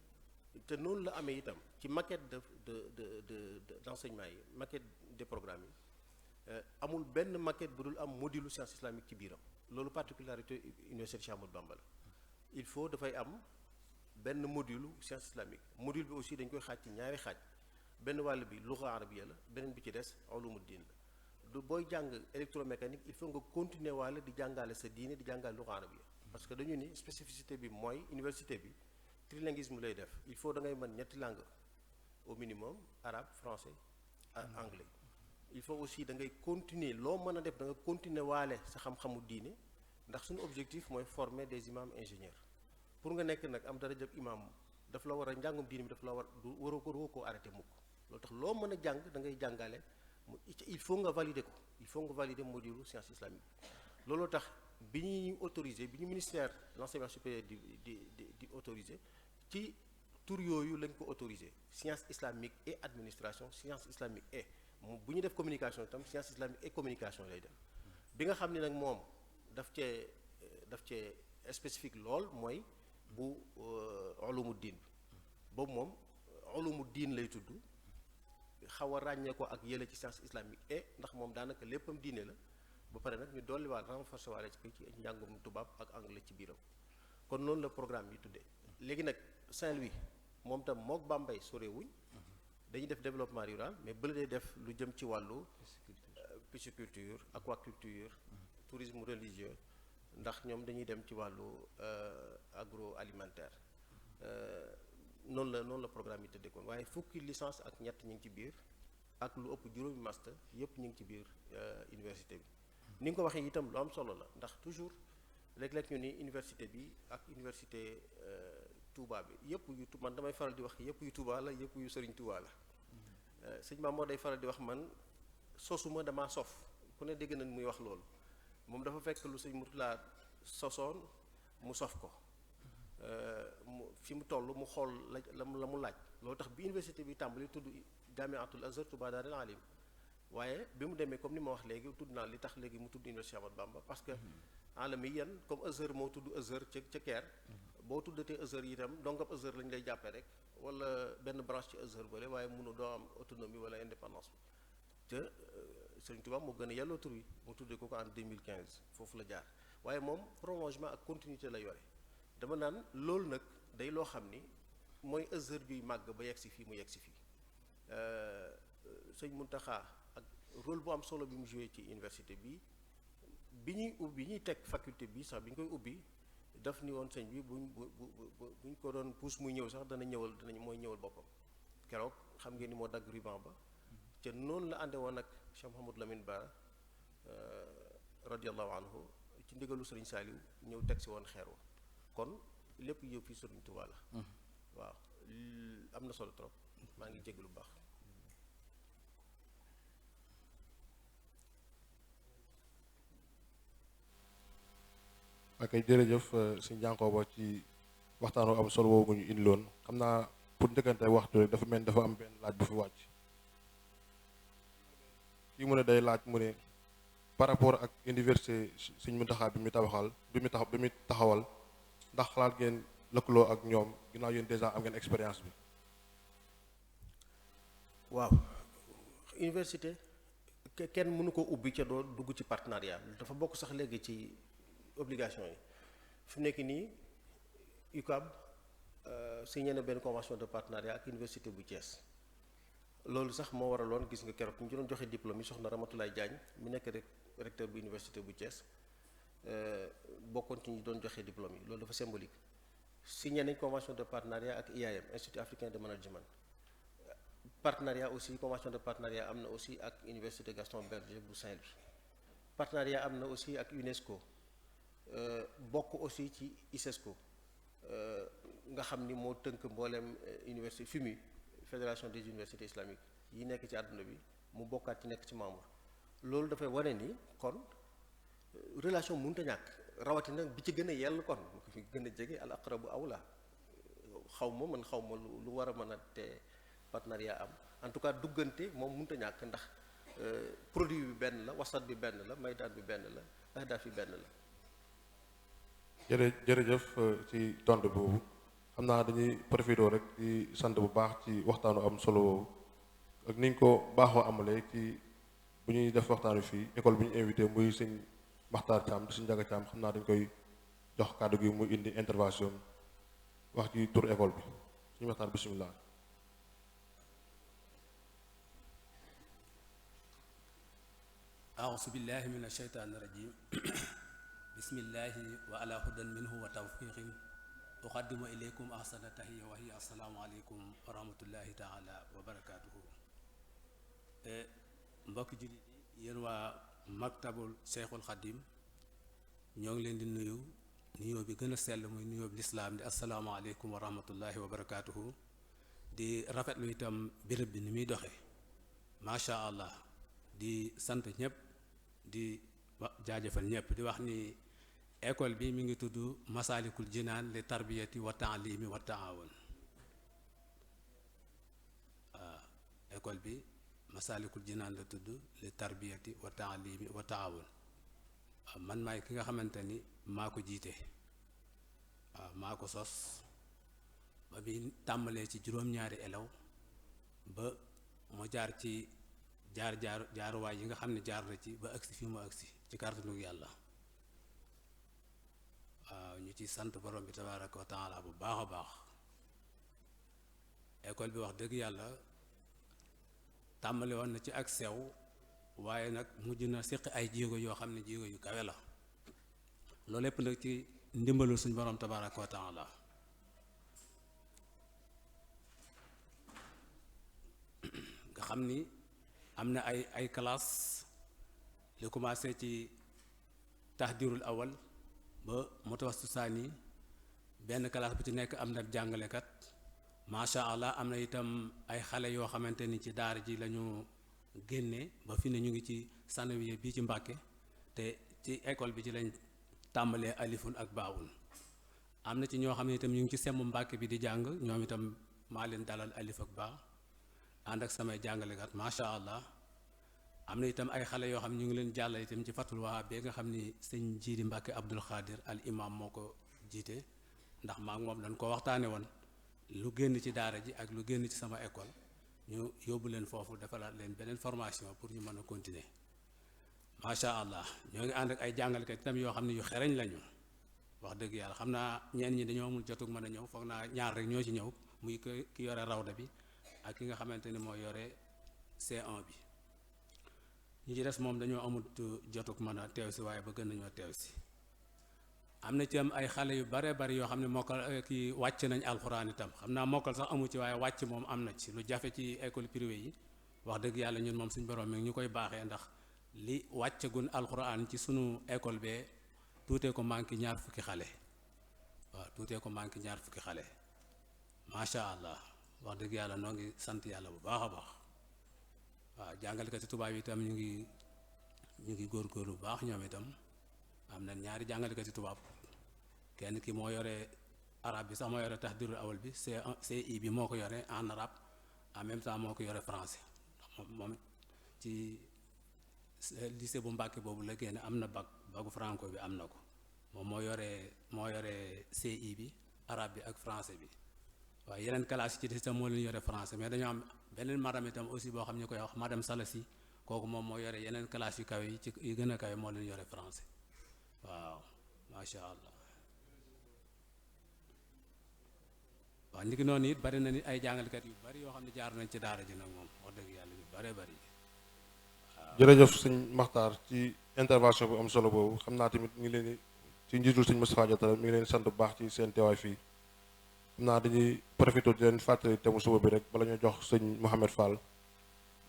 Speaker 3: te noonu la amee itam ci maquette d'enseignement yi maquette des programmes yi amul benn maquette bu dul am module science islamique ci biiram loolu particularité université Cheikh Ahmadou Bamba la il faut dafay am benn module science islamique module bi aussi dañ koy xaaj ci ñaari xaaj benn wàll bi luxa arabiya la beneen bi ci des ulumuddin la du booy jàng électromécanique il faut nga continuer waale di jàngale sa diine di jàngale luxa arabiya parce que dañu ni spécificité bi mooy université bi trilinguisme lay def il faut da ngay mën ñetti langue au minimum arabe français ak anglais il faut aussi da ngay continuer loo mën a def da nga continuer waale sa xam-xamu diine ndax suñu objectif mooy former des imams ingénieurs pour nga nekk nag am dara jëb imam daf la war a njàngum diine bi daf la war du waroo koo arrêté mukk loolu tax loo mën a jàng da ngay jàngale il faut nga valider ko il faut nga valider module science islamique looloo tax bi ñuy autorisé bi ñu ministère de l'enseignement supérieur di autorisé ci tur yooyu lañ ko autorisé science islamique et administration science islamique et bu ñu def communication itam science islamique et communication lay def bi nga xam ne nag moom daf cee spécifique lool mooy bu ulumu diin bi boobu moom ulumu diin lay tudd xaw a ràññee ko ak yële ci science islamique et ndax moom daanaka léppam diine la ba pare nag ñu dolliwaat renforcer waale ci njàngum tubaab ak anglais ci biiram kon noonu la programme yi tuddee léegi nag Saint-Louis moom tam mook Bambey sorewuñ dañuy def développement rural mais bële day def lu jëm ci wàllu pisciculture aquaculture tourisme religieux ndax ñoom dañuy dem ci wàllu agroalimentaire noonu la programme yi tëddee kon waaye fukki licence ak ñett ñu ngi ci biir ak lu ëpp juróomi master yëpp ñu ngi ci biir université bi ni nga ko waxee itam lu am solo la ndax toujours léeg-léeg ñu ni université bi ak université Touba bi yëpp yu man damay faral di wax yëpp yu Touba la yëpp yu Sëriñ Touba la sëñ Maam moo day faral di wax man sosuma damaa sof ku ne dégg nañ muy wax loolu moom dafa fekk lu sëñ Murtala sosoon mu sof ko mu fi mu toll mu xool la mu laaj loolu tax bi université bi tàmbali tudd Jaamiatul Azhar Touba Daarul Alim waaye bi mu demee comme ni ma wax léegi tudd naa li tax léegi mu tudd université Ahmadou Bamba parce que alamiyan comme Azhar moo tudd Azhar ca Caire boo tuddatee Azhar itam donc ab Azhar lañ lay jàppee rek wala benn branche ci Azhar bële waaye mënu doo am autonomie wala indépendance bi te Sëriñ Touba moo gën a yelloo tur wi mu tuddee ko en 2015 foofu la jaar waaye moom prolongement ak continuité la yore dama naan loolu nag day loo xam ni mooy Azhar juy màgg ba yegg si fii mu yegg si fii sëñ Muntaxa ak rôle bu am solo bi mu joué ci université bi bi ñuy teg faculté bi sax bi ñu koy ubbi daf ni woon sëñ bi buñ ko doon pousse muy ñëw sax mooy ñëwal boppam keroog xam ngeen ni moo dagg ruban ba te noonu la ànde woon ak Cheikh Mouhamadou Lamine Bara radiallahu anhu ci ndigalu Sëriñ Saaliw ñëw teg si woon xeer wa kon lépp yow fii Sëriñ Tuubaa la waaw am na solo trop maa ngi jégg lu baax
Speaker 1: ak jërëjëf si Yankhoba ci waxtaanu am solo boobu ñu indiloon xam naa pour njëkkante waxtu rek dafa mel ni dafa am benn laaj bu fi wàcc kii mu ne day laaj mu ne par rapport ak université Sëñ Muntaxa bi mu taxawal ndax xalaat ngeen lëkkaloo ak ñoom ginnaaw yéen déjà am ngeen expérience bi.
Speaker 3: waaw université kenn mënu ko ubbi ca doo dugg ci partenariat dafa bokk sax léegi ci obligation yi fi mu nekk nii UCAB signé na benn convention de partenariat ak université bu Thiès loolu sax moo waraloon gis nga keroog ñu doon joxe diplôme yi soxna Ramatoulaye Diagne mi nekk rek recteur bu université bu Thiès bokkoon ci ñi doon joxe diplôme yi loolu dafa symbolique. Signé nañ convention de partenariat ak IAM Institut africain de management partenariat aussi convention de partenariat am na aussi ak université Gaston Berger bu Saint-Louis partenariat am na aussi ak UNESCO bokk aussi ci ISESCO nga xam ni moo tënk mbooleem université FUMI fédération des universités islamiques yi nekk ci àdduna bi mu bokkaat ci nekk ci membre loolu dafay wane ni kon relation mënut a ñàkk rawatina bi ci gën a yell kon fi gën a jege al aqrabu awla xaw ma lu war a mën a te partenariat am en tout cas duggante moom mënut a ñàkk ndax produit bi benn la wasat bi benn la maydaan bi benn la ahdaaf bi benn la.
Speaker 1: jërëjëf ci tontu boobu xam naa dañuy profité rek di sant bu baax ci waxtaanu am solo woowu ak niñ ko baaxoo amalee ci bu ñuy def waxtaanu fii école bi ñu invité muy sëñ Maxtaar Thiam di sëñ Njaga Thiam xam naa dañ koy jox kàddu gi muy indi intervention wax ci tur école bi sëñ Maxtaar bisimilah.
Speaker 4: أعوذ بالله من الشيطان الرجيم بسم الله وعلى هدى منه وتوفيق أقدم إليكم أحسن التحية وهي السلام عليكم ورحمة الله تعالى وبركاته mbokk jullit yi yéen waa maktabul Cheikhul Khadim ñoo ngi leen di nuyu nuyoo bi gën a sell muy nuyoo bi lislaam di asalaamaaleykum wa rahmatullahi wa barakaatuhu di rafetlu itam béréb bi ni muy doxe macha allah di sant ñëpp di jaajëfal ñëpp di wax ni école bi mi ngi tudd Masalikul Jinaan li tarbiyati wa taalimi wa taawun waaw école bi Masalikul Jinaan la tudd li tarbiyati wa taalimi wa taawun waaw man maay ki nga xamante ni maa ko jiite waaw maa ko sos ba bi tàmbalee ci juróom-ñaari elew ba mu jaar ci jaaruwaay yi nga xam ne jaar na ci ba agsi fi mu agsi ci kàttanu yàlla waaw ñu ci sant borom bi tabaaraka wa taala bu baax a baax école bi wax dëgg yàlla tàmbali woon na ci ak sew waaye nag mujj na séqi ay jéego yoo xam ne jéego yu kawe la loolu lépp nag ci ndimbalul suñu borom tabaaraka wa taala nga xam ni am na ay classe li commencé ci tahdirul awal ba mutawassit saani benn classe bu ci nekk am na jàngalekat macha allah am na itam ay xale yoo xamante ni ci daara ji lañu génne ba fi ne ñu ngi ci sanawiya bii ci Mbàkke te ci école bi ci lañ tàmbalee alifun ak baawun am na ci ñoo xam ne itam ñu ngi ci semb Mbàkke bi di jàng ñoom itam maa leen dalal alif ak baa ànd ak samay jàngalekat macha allah am na itam ay xale yoo xam ne ñu ngi leen jàllale itam ci fatul Wahab bi nga xam ni sëñ Jiidi Mbàkke Abdul Xaadir al imam moo ko jiite ndax maa ngi moom dañ ko waxtaane woon lu génn ci daara ji ak lu génn ci sama école ñu yóbbu leen foofu defalaat leen beneen formation pour ñu mën a continuer macha allah ñoo ngi ànd ak ay jàngalekat itam yoo xam ne yu xereñ lañu wax dëgg yàlla xam naa ñenn ñi dañoo amul jotug mën a ñëw foog naa ñaar rek ñoo ci ñëw muy ki yore rawda bi ak ki nga xamante ni moo yore C1 bi ñi ci des moom dañoo amul jotug mën a teew si waaye ba gën nañoo teew si am na ci am ay xale yu bare bari yoo xam ne mokkal kii wàcc nañ alxuraan itam xam naa mokkal sax amu ci waaye wàcc moom am na ci lu jafe ci école privée yi wax dëgg yàlla ñun moom suñu borom mi ñu koy baaxee ndax li wàccagun alxuraan ci sunu école bee tuutee ko manqué ñaar fukki xale waaw tuutee ko manqué ñaar fukki xale macha allah wax dëgg yàlla noo ngi sant yàlla bu baax a baax waaw jàngalekati tubaab yi itam ñu ngi góorgóorlu bu baax ñoom itam am na ñaari jàngalekati tubaab kenn ki moo yore arabe bi sax moo yore tahdirul awal bi CI bi moo ko yore en arabe en même temps moo ko yore français moom ci lycée bu Mbàkke boobu la génne am na bagu franco bi am na ko moom moo yore CI bi arabe bi ak français bi waaye yeneen classe yi ci des itam moo leen yore français mais dañoo am beneen madame itam aussi boo xam ñu koy wax madame Salasi kooku moom moo yore yeneen classe yu kawe yi ci yu gën a kawe moo leen yore français waaw macha allah waaw waaw ni ki noonu it bari na ni ay jàngalekat yu bari yoo xam ne jaar nañ ci daara ji nag moom wax dëgg yàlla yu baree bari.
Speaker 1: jërëjëf sëñ Maxtaar ci intervention bu am solo boobu xam naa tamit ñu ngi leen di ci njiitul sëñ Moustapha Diatara mi ngi leen di sant bu baax ci seen teewaay fii xam naa dañuy profité di leen fàttali thème suba bi rek bala ñu jox sëñ Mouhamed Fall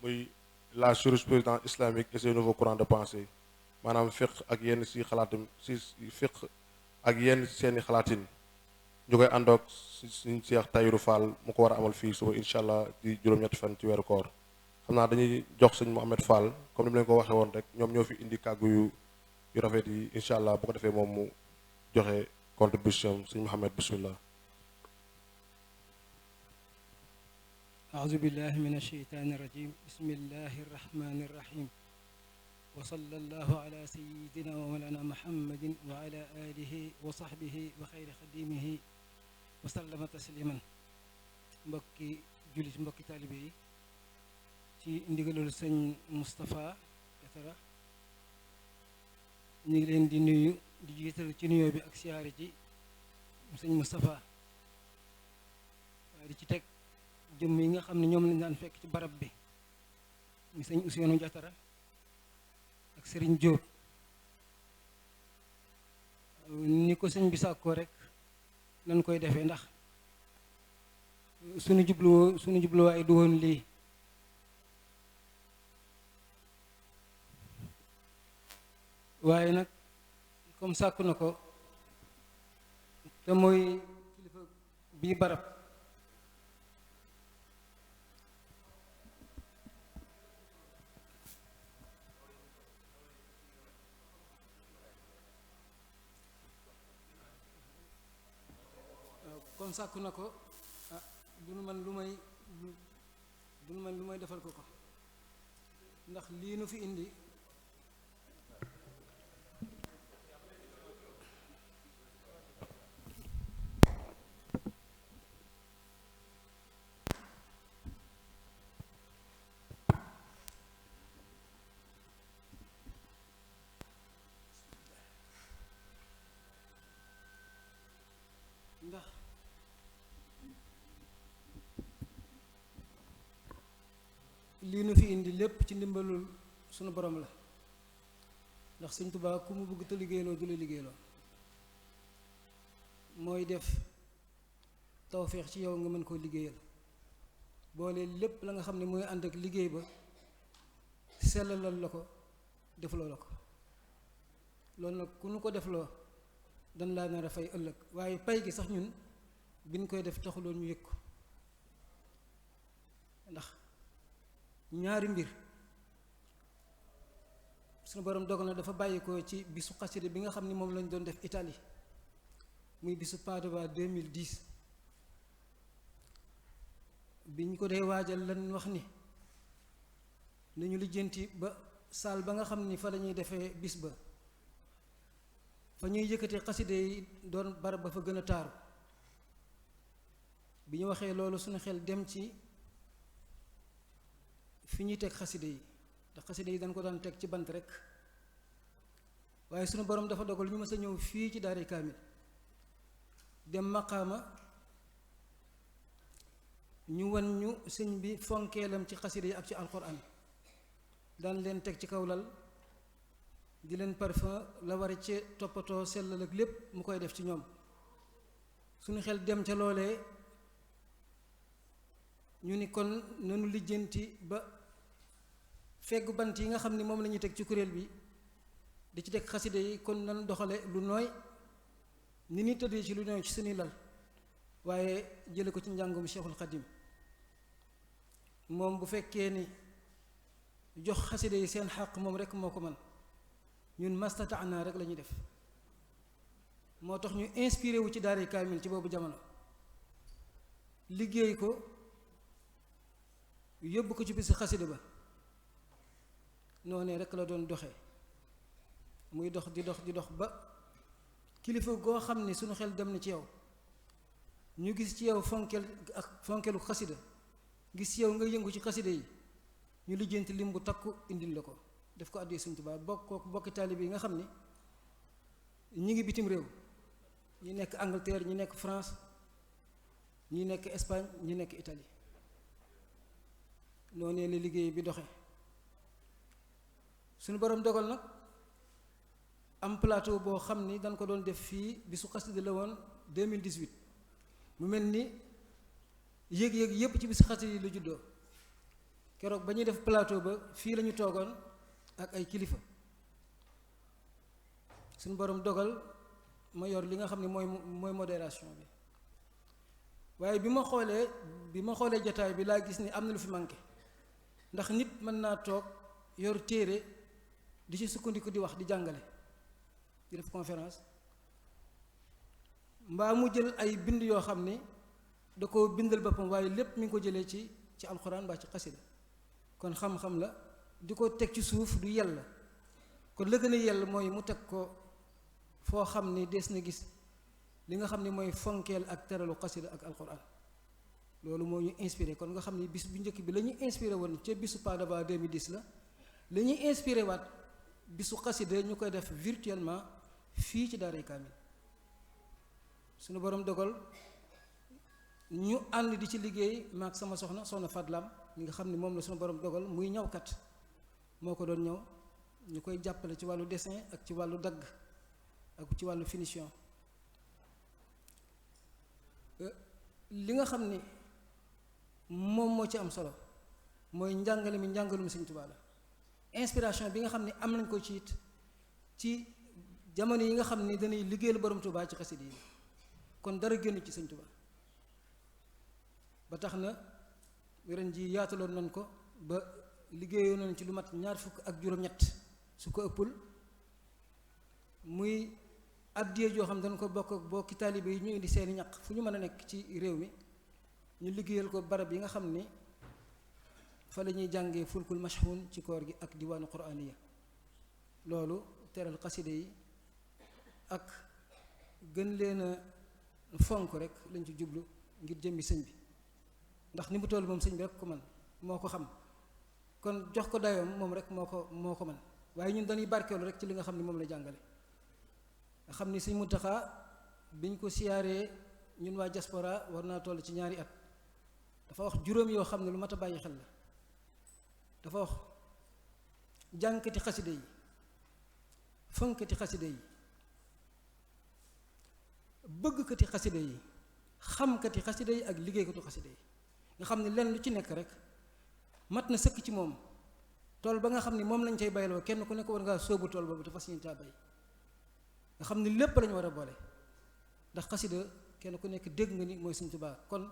Speaker 1: muy la jurisprudence islamique et ses nouveaux courants de pensée maanaam fiqh ak yenn si xalaatam si fiqh ak yenn seeni xalaatin ñu koy àndoog suñ Cheikh Tahirou Fall mu ko war a amal fii suba incha allah di juróom-ñetti fan ci weeru koor xam naa dañuy jox sëñ Mouhamed Fall comme ni mu leen ko waxee woon rek ñoom ñoo fi indi kàggu yu rafet yi incha allah bu ko defee moom mu joxe contribution sëñ Mouhamed bismillah.
Speaker 5: أعوذ بالله من الشيطان الرجيم بسم الله الرحمن الرحيم وصلى الله على سيدنا ومولانا محمد وعلى آله وصحبه وخير خديمه وسلم تسليما mbokki jullit mbokki taalibe yi ci ndigalul sëñ Moustapha Diatara ñu ngi leen di nuyu di jiital ci nuyoo bi ak siyaare ci sëñ Moustapha waaye di ci teg jëmm yi nga xam ne ñoom lañ daan fekk ci barab bi mi sëñ Ousseynou Diatara ak sëriñ Diop ni ko sëñ bi sàkkoo rek lañ koy defee ndax suñu jubluwaay du woon lii waaye nag comme sàkku na ko te mooy kilifa bii barab comme sàkku na ko duñu man lu may defal ko ndax lii nu fi indi ndax lii nu fi indi lépp ci ndimbalul sunu borom la ndax Sëñ Tuubaa ku mu bëgg te liggéeyloo du la liggéeyloo mooy def tawféex ci yow nga mën koo liggéeyal boole lépp la nga xam ne mooy ànd ak liggéey ba sellalal la ko defloo la ko loolu nag ku nu ko defloo dan laa nar a fay ëllëg waaye pay gi sax ñun biñ koy def taxuloon ñu yëg ko ndax ñaari mbir suñu borom dogal na dafa bàyyi ko ci bisu xasida bi nga xam ni moom lañ doon def Italie muy bisu Padova 2010 biñ ko dee waajal lan wax ni nañu lijjanti ba saal ba nga xam ni fa lañuy defee bis ba fa ñuy yëkkati xasida yi doon barab ba fa gën a taaru bi ñu waxee loolu suñu xel dem ci fi ñuy teg xasida yi ndax xasida yi dañ ko daan teg ci bant rek waaye sunu borom dafa dogal ñu mës a ñëw fii ci daara kaamil dem maqaama ñu wan ñu sëñ bi fonkeelam ci xasida yi ak ci alxuraan daan leen teg ci kaw lal di leen parfum la war ci toppatoo sellal ak lépp mu koy def ci ñoom suñu xel dem ca loolee ñu ni kon nanu lijjanti ba feggu bant yi nga xam ni moom la ñuy teg ci kuréel bi di ci teg xaside yi kon nan doxale lu nooy ni ni tëddee ci lu nooy ci suñuy lal waaye jële ko ci njàngum Cheikhul Khadim moom bu fekkee ni jox xaside yi seen xàq moom rek moo ko man ñun mastataana rek la ñuy def moo tax ñu inspiré wu ci daara kaamil ci boobu jamono liggéey ko yóbbu ko ci bisu xasida ba noonee rek la doon doxe muy dox di dox ba kilifa goo xam ni suñu xel dem na ci yow ñu gis ci yow fonkelu xasida gis ci yow nga yëngu ci xasida yi ñu lijjanti lim bu takku indil la ko def ko àddee Sëñ Tuubaa bokki taalibe yi nga xam ni ñi ngi bitim réew ñi nekk Angleterre ñi nekk France ñi nekk Espagne ñi nekk Italie noonu la liggéey bi doxe suñu borom dogal nag am plateau boo xam ni dañ ko doon def fii bisu xasida la woon 2018 mu mel ni yëg-yëg yépp ci bisu xasida yi lu juddoo keroog ba ñuy def plateau ba fii lañu toogoon ak ay kilifa suñu borom dogal ma yor li nga xam ne mooy modération bi waaye bi ma xoolee jataay bi laa gis ni am na lu fi manqué ndax nit mën naa toog yor téere di ci sukkandiku di wax di jàngale di def conférence mbaa mu jël ay bind yoo xam ni da ko bindal boppam waaye lépp mi ngi ko jëlee ci alxuraan mbaa ci xasida kon xam-xam la di ko teg ci suuf du yell kon la gën a yell mooy mu teg ko foo xam ni dees na gis li nga xam ni mooy fonkeel ak teralu xasida ak alxuraan loolu moo ñu inspiré kon nga xam ni bis bu njëkk bi la ñuy inspiré woon ca bisu Padova 2010 la ñuy inspiré waat bisu xasida ñu koy def virtuellement fii ci daaray kaamil suñu borom dogal ñu ànd di ci liggéey maag sama soxna Fadlam mi nga xam ni moom la suñu borom dogal muy ñawkat moo ko doon ñëw ñu koy jàppale ci wàllu dessin ak ci wàllu dagg ak ci wàllu finition li nga xam ni moom moo ci am solo mooy njàngale mi njàngalum Sëñ Tuubaa la inspiration bi nga xam ne am nañ ko ci it ci jamono yi nga xam ni dañuy liggéeyal borom Tuubaa ci xasida yi kon dara génn ci Sëñ Tuubaa ba tax na ren ji yaataloon nañ ko ba liggéeyoon nañ ci lu mat 27 su ko ëppul muy addiya joo xam dañ ko bokk ak bokki taalibe yi ñu indi seeni ñaq fu ñu mën a nekk ci réew mi ñu liggéeyal ko barab yi nga xam ni fa la ñuy jàngee fulkul mashhun ci koor gi ak diwaanu quraaniya loolu teral xaside yi ak gën leen a fonk rek lañ ci jublu ngir jëmmi sëñ bi ndax ni mu toll moom sëñ bi rek ko man moo ko xam kon jox ko dayoom moom rek moo ko man waaye ñun dañuy barkeelu rek ci li nga xam ni moom la jàngale nga xam ni sëñ Muntaxa biñ ko siyaaree ñun waa diaspora war naa toll ci 2 at dafa wax juróom yoo xam ne lu mat a bàyyi xel la dafa wax jàngkati xaside yi fonkati xaside yi bëggkati xaside yi xamkati xaside yi ak liggéeykatu xaside yi nga xam ne lenn lu ci nekk rek mat na sëkk ci moom tool ba nga xam ne moom lañ cay bayloo kenn ku nekk war ngaa sóobu tool boobu te fas yéene caa bay nga xam ne lépp lañu war a boole ndax xasida kenn ku nekk dégg nga ni mooy Sëñ Tuubaa kon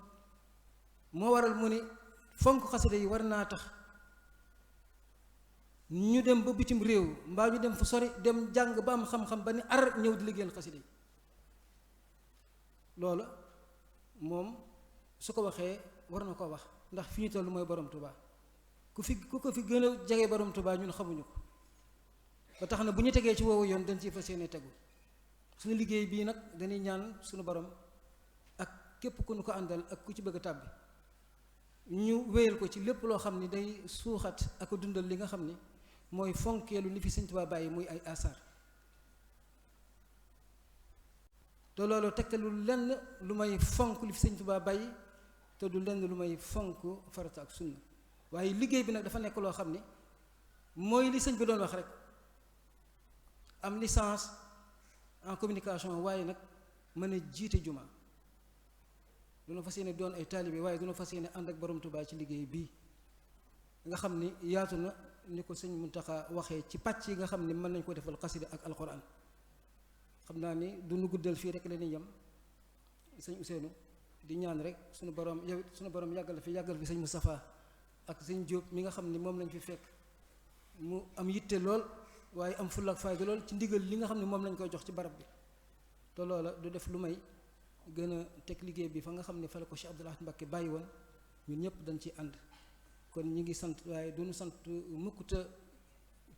Speaker 5: moo waral mu ni fonk xasida yi war naa tax ñu dem ba bitim réew mbaa ñu dem fu sori dem jàng ba am xam-xam ba ni ar ñëw di liggéeyal xasida yi loola moom su ko waxee war na ko wax ndax fi ñu toll mooy borom Tuubaa ku ko fi gën a jege borom Tuubaa ñun xamuñu ko ba tax na bu ñu tegee ci woowu yoon dañ ciy fas yéene tegu suñu liggéey bii nag dañuy ñaan suñu borom ak képp ku ñu ko àndal ak ku ci bëgg a tàbbi ñu wéyal ko ci lépp loo xam ni day suuxat ak dundal li nga xam ni mooy fonkeelu li fi Sëñ Tuubaa bàyyi muy ay asaar te loolu tegtalul lenn lu may fonk li fi Sëñ Tuubaa bàyyi te du lenn lu may fonk farata ak sunna waaye liggéey bi nag dafa nekk loo xam ni mooy li sëñ bi doon wax rek am licence en communication waaye nag mën a jiite juma duna fas yéene doon ay taalibe waaye duna fas yéene ànd ak borom Tuubaa ci liggéey bii nga xam ni yaatu na ni ko sëñ Muntaxa waxee ci pàcc yi nga xam ni mën nañ ko defal xasida ak alxuraan xam naa ni du nu guddal fii rek la ñuy yem sëñ Ousseynou di ñaan rek suñu borom yow suñu borom yàggal fi sëñ Moustapha ak sëñ Diop mi nga xam ni moom lañ fi fekk mu am yitte lool waaye am fulla ak fayda lool ci ndigal li nga xam ne moom lañ koy jox ci barab bi te loola du def lu may gën a teg liggéey bi fa nga xam ne fa la ko Cheikh Abdoul Ahad Mbacké bàyyi woon ñun ñëpp dañ ciy ànd kon ñi ngi sant waaye duñu sant mukk te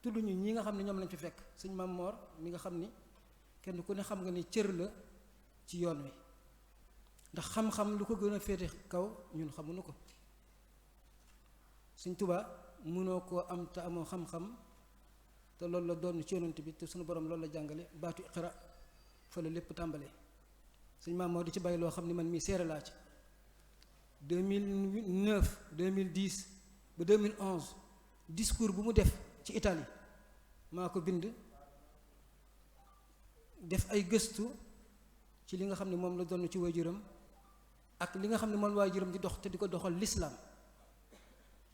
Speaker 5: tudd ñu ñi nga xam ne ñoom lañ fi fekk sëñ Mam Moor mi nga xam ni kenn ku ne xam nga ni cër la ci yoon wi ndax xam-xam lu ko gën a féete kaw ñun xamuñu ko Sëñ Tuubaa mënoo koo am te amoo xam-xam te loolu la doon ci yonent bi te suñu borom loolu la jàngale baatu iqra fa la lépp tàmbalee sëñ Maam moo di ci bàyyi loo xam ni man mii seere laa ci 2009 2010 ba 2011 discours bu mu def ci Italie maa ko bind def ay gëstu ci li nga xam ne moom la doon ci waajuram ak li nga xam ne moom la waajuram di dox te di ko doxal l'islam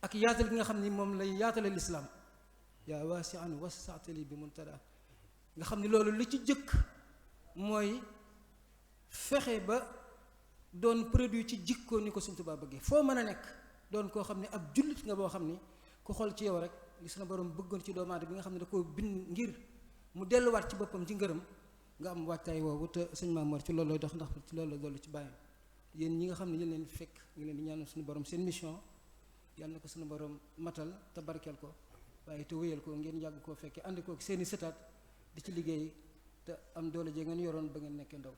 Speaker 5: ak yaatal gi nga xam ni moom lay yaatale l'islam yaa waasi'an wasa'tali bi muntada nga xam ni loolu li ci jëkk mooy fexe ba doon produit ci jikkoo ni ko Sëñ Tuubaa bëggee foo mën a nekk doon koo xam ne ab jullit nga boo xam ni ku xool ci yow rek li sunu borom bëggoon ci doomu aadama bi nga xam ne da koo bind ngir mu delluwaat ci boppam ci ngërëm nga am waajtaay woowu te sëñ Mamoor ci loolu lay dox ndax ci loolu la dollu ci bàyyam yéen ñi nga xam ne yéen leen fekk ngi leen di ñaanal suñu borom seen mission yàlla na ko suñu borom matal te barkeel ko waaye te wéyal ko ngeen yàgg koo fekkee ànd ko seeni sëtaat di ci liggéey te am doole jee ngeen yoroon ba ngeen nekkee ndaw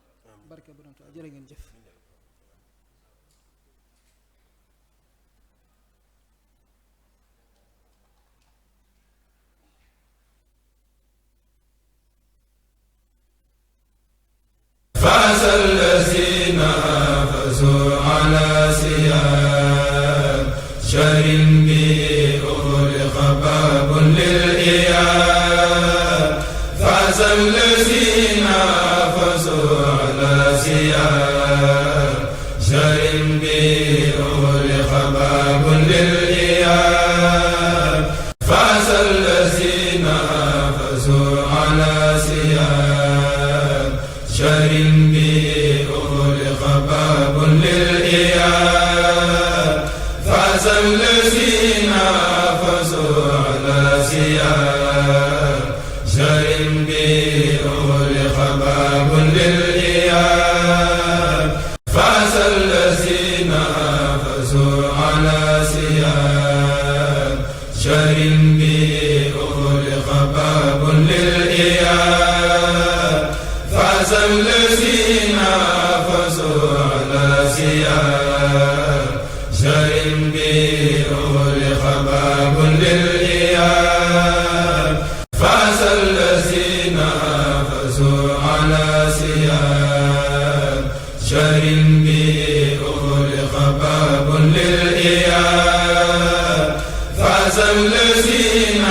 Speaker 5: barke borom Tuubaa jërë ngeen jëf
Speaker 6: الذين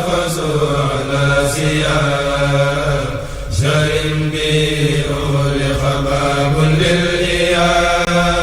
Speaker 6: فازوا على سيان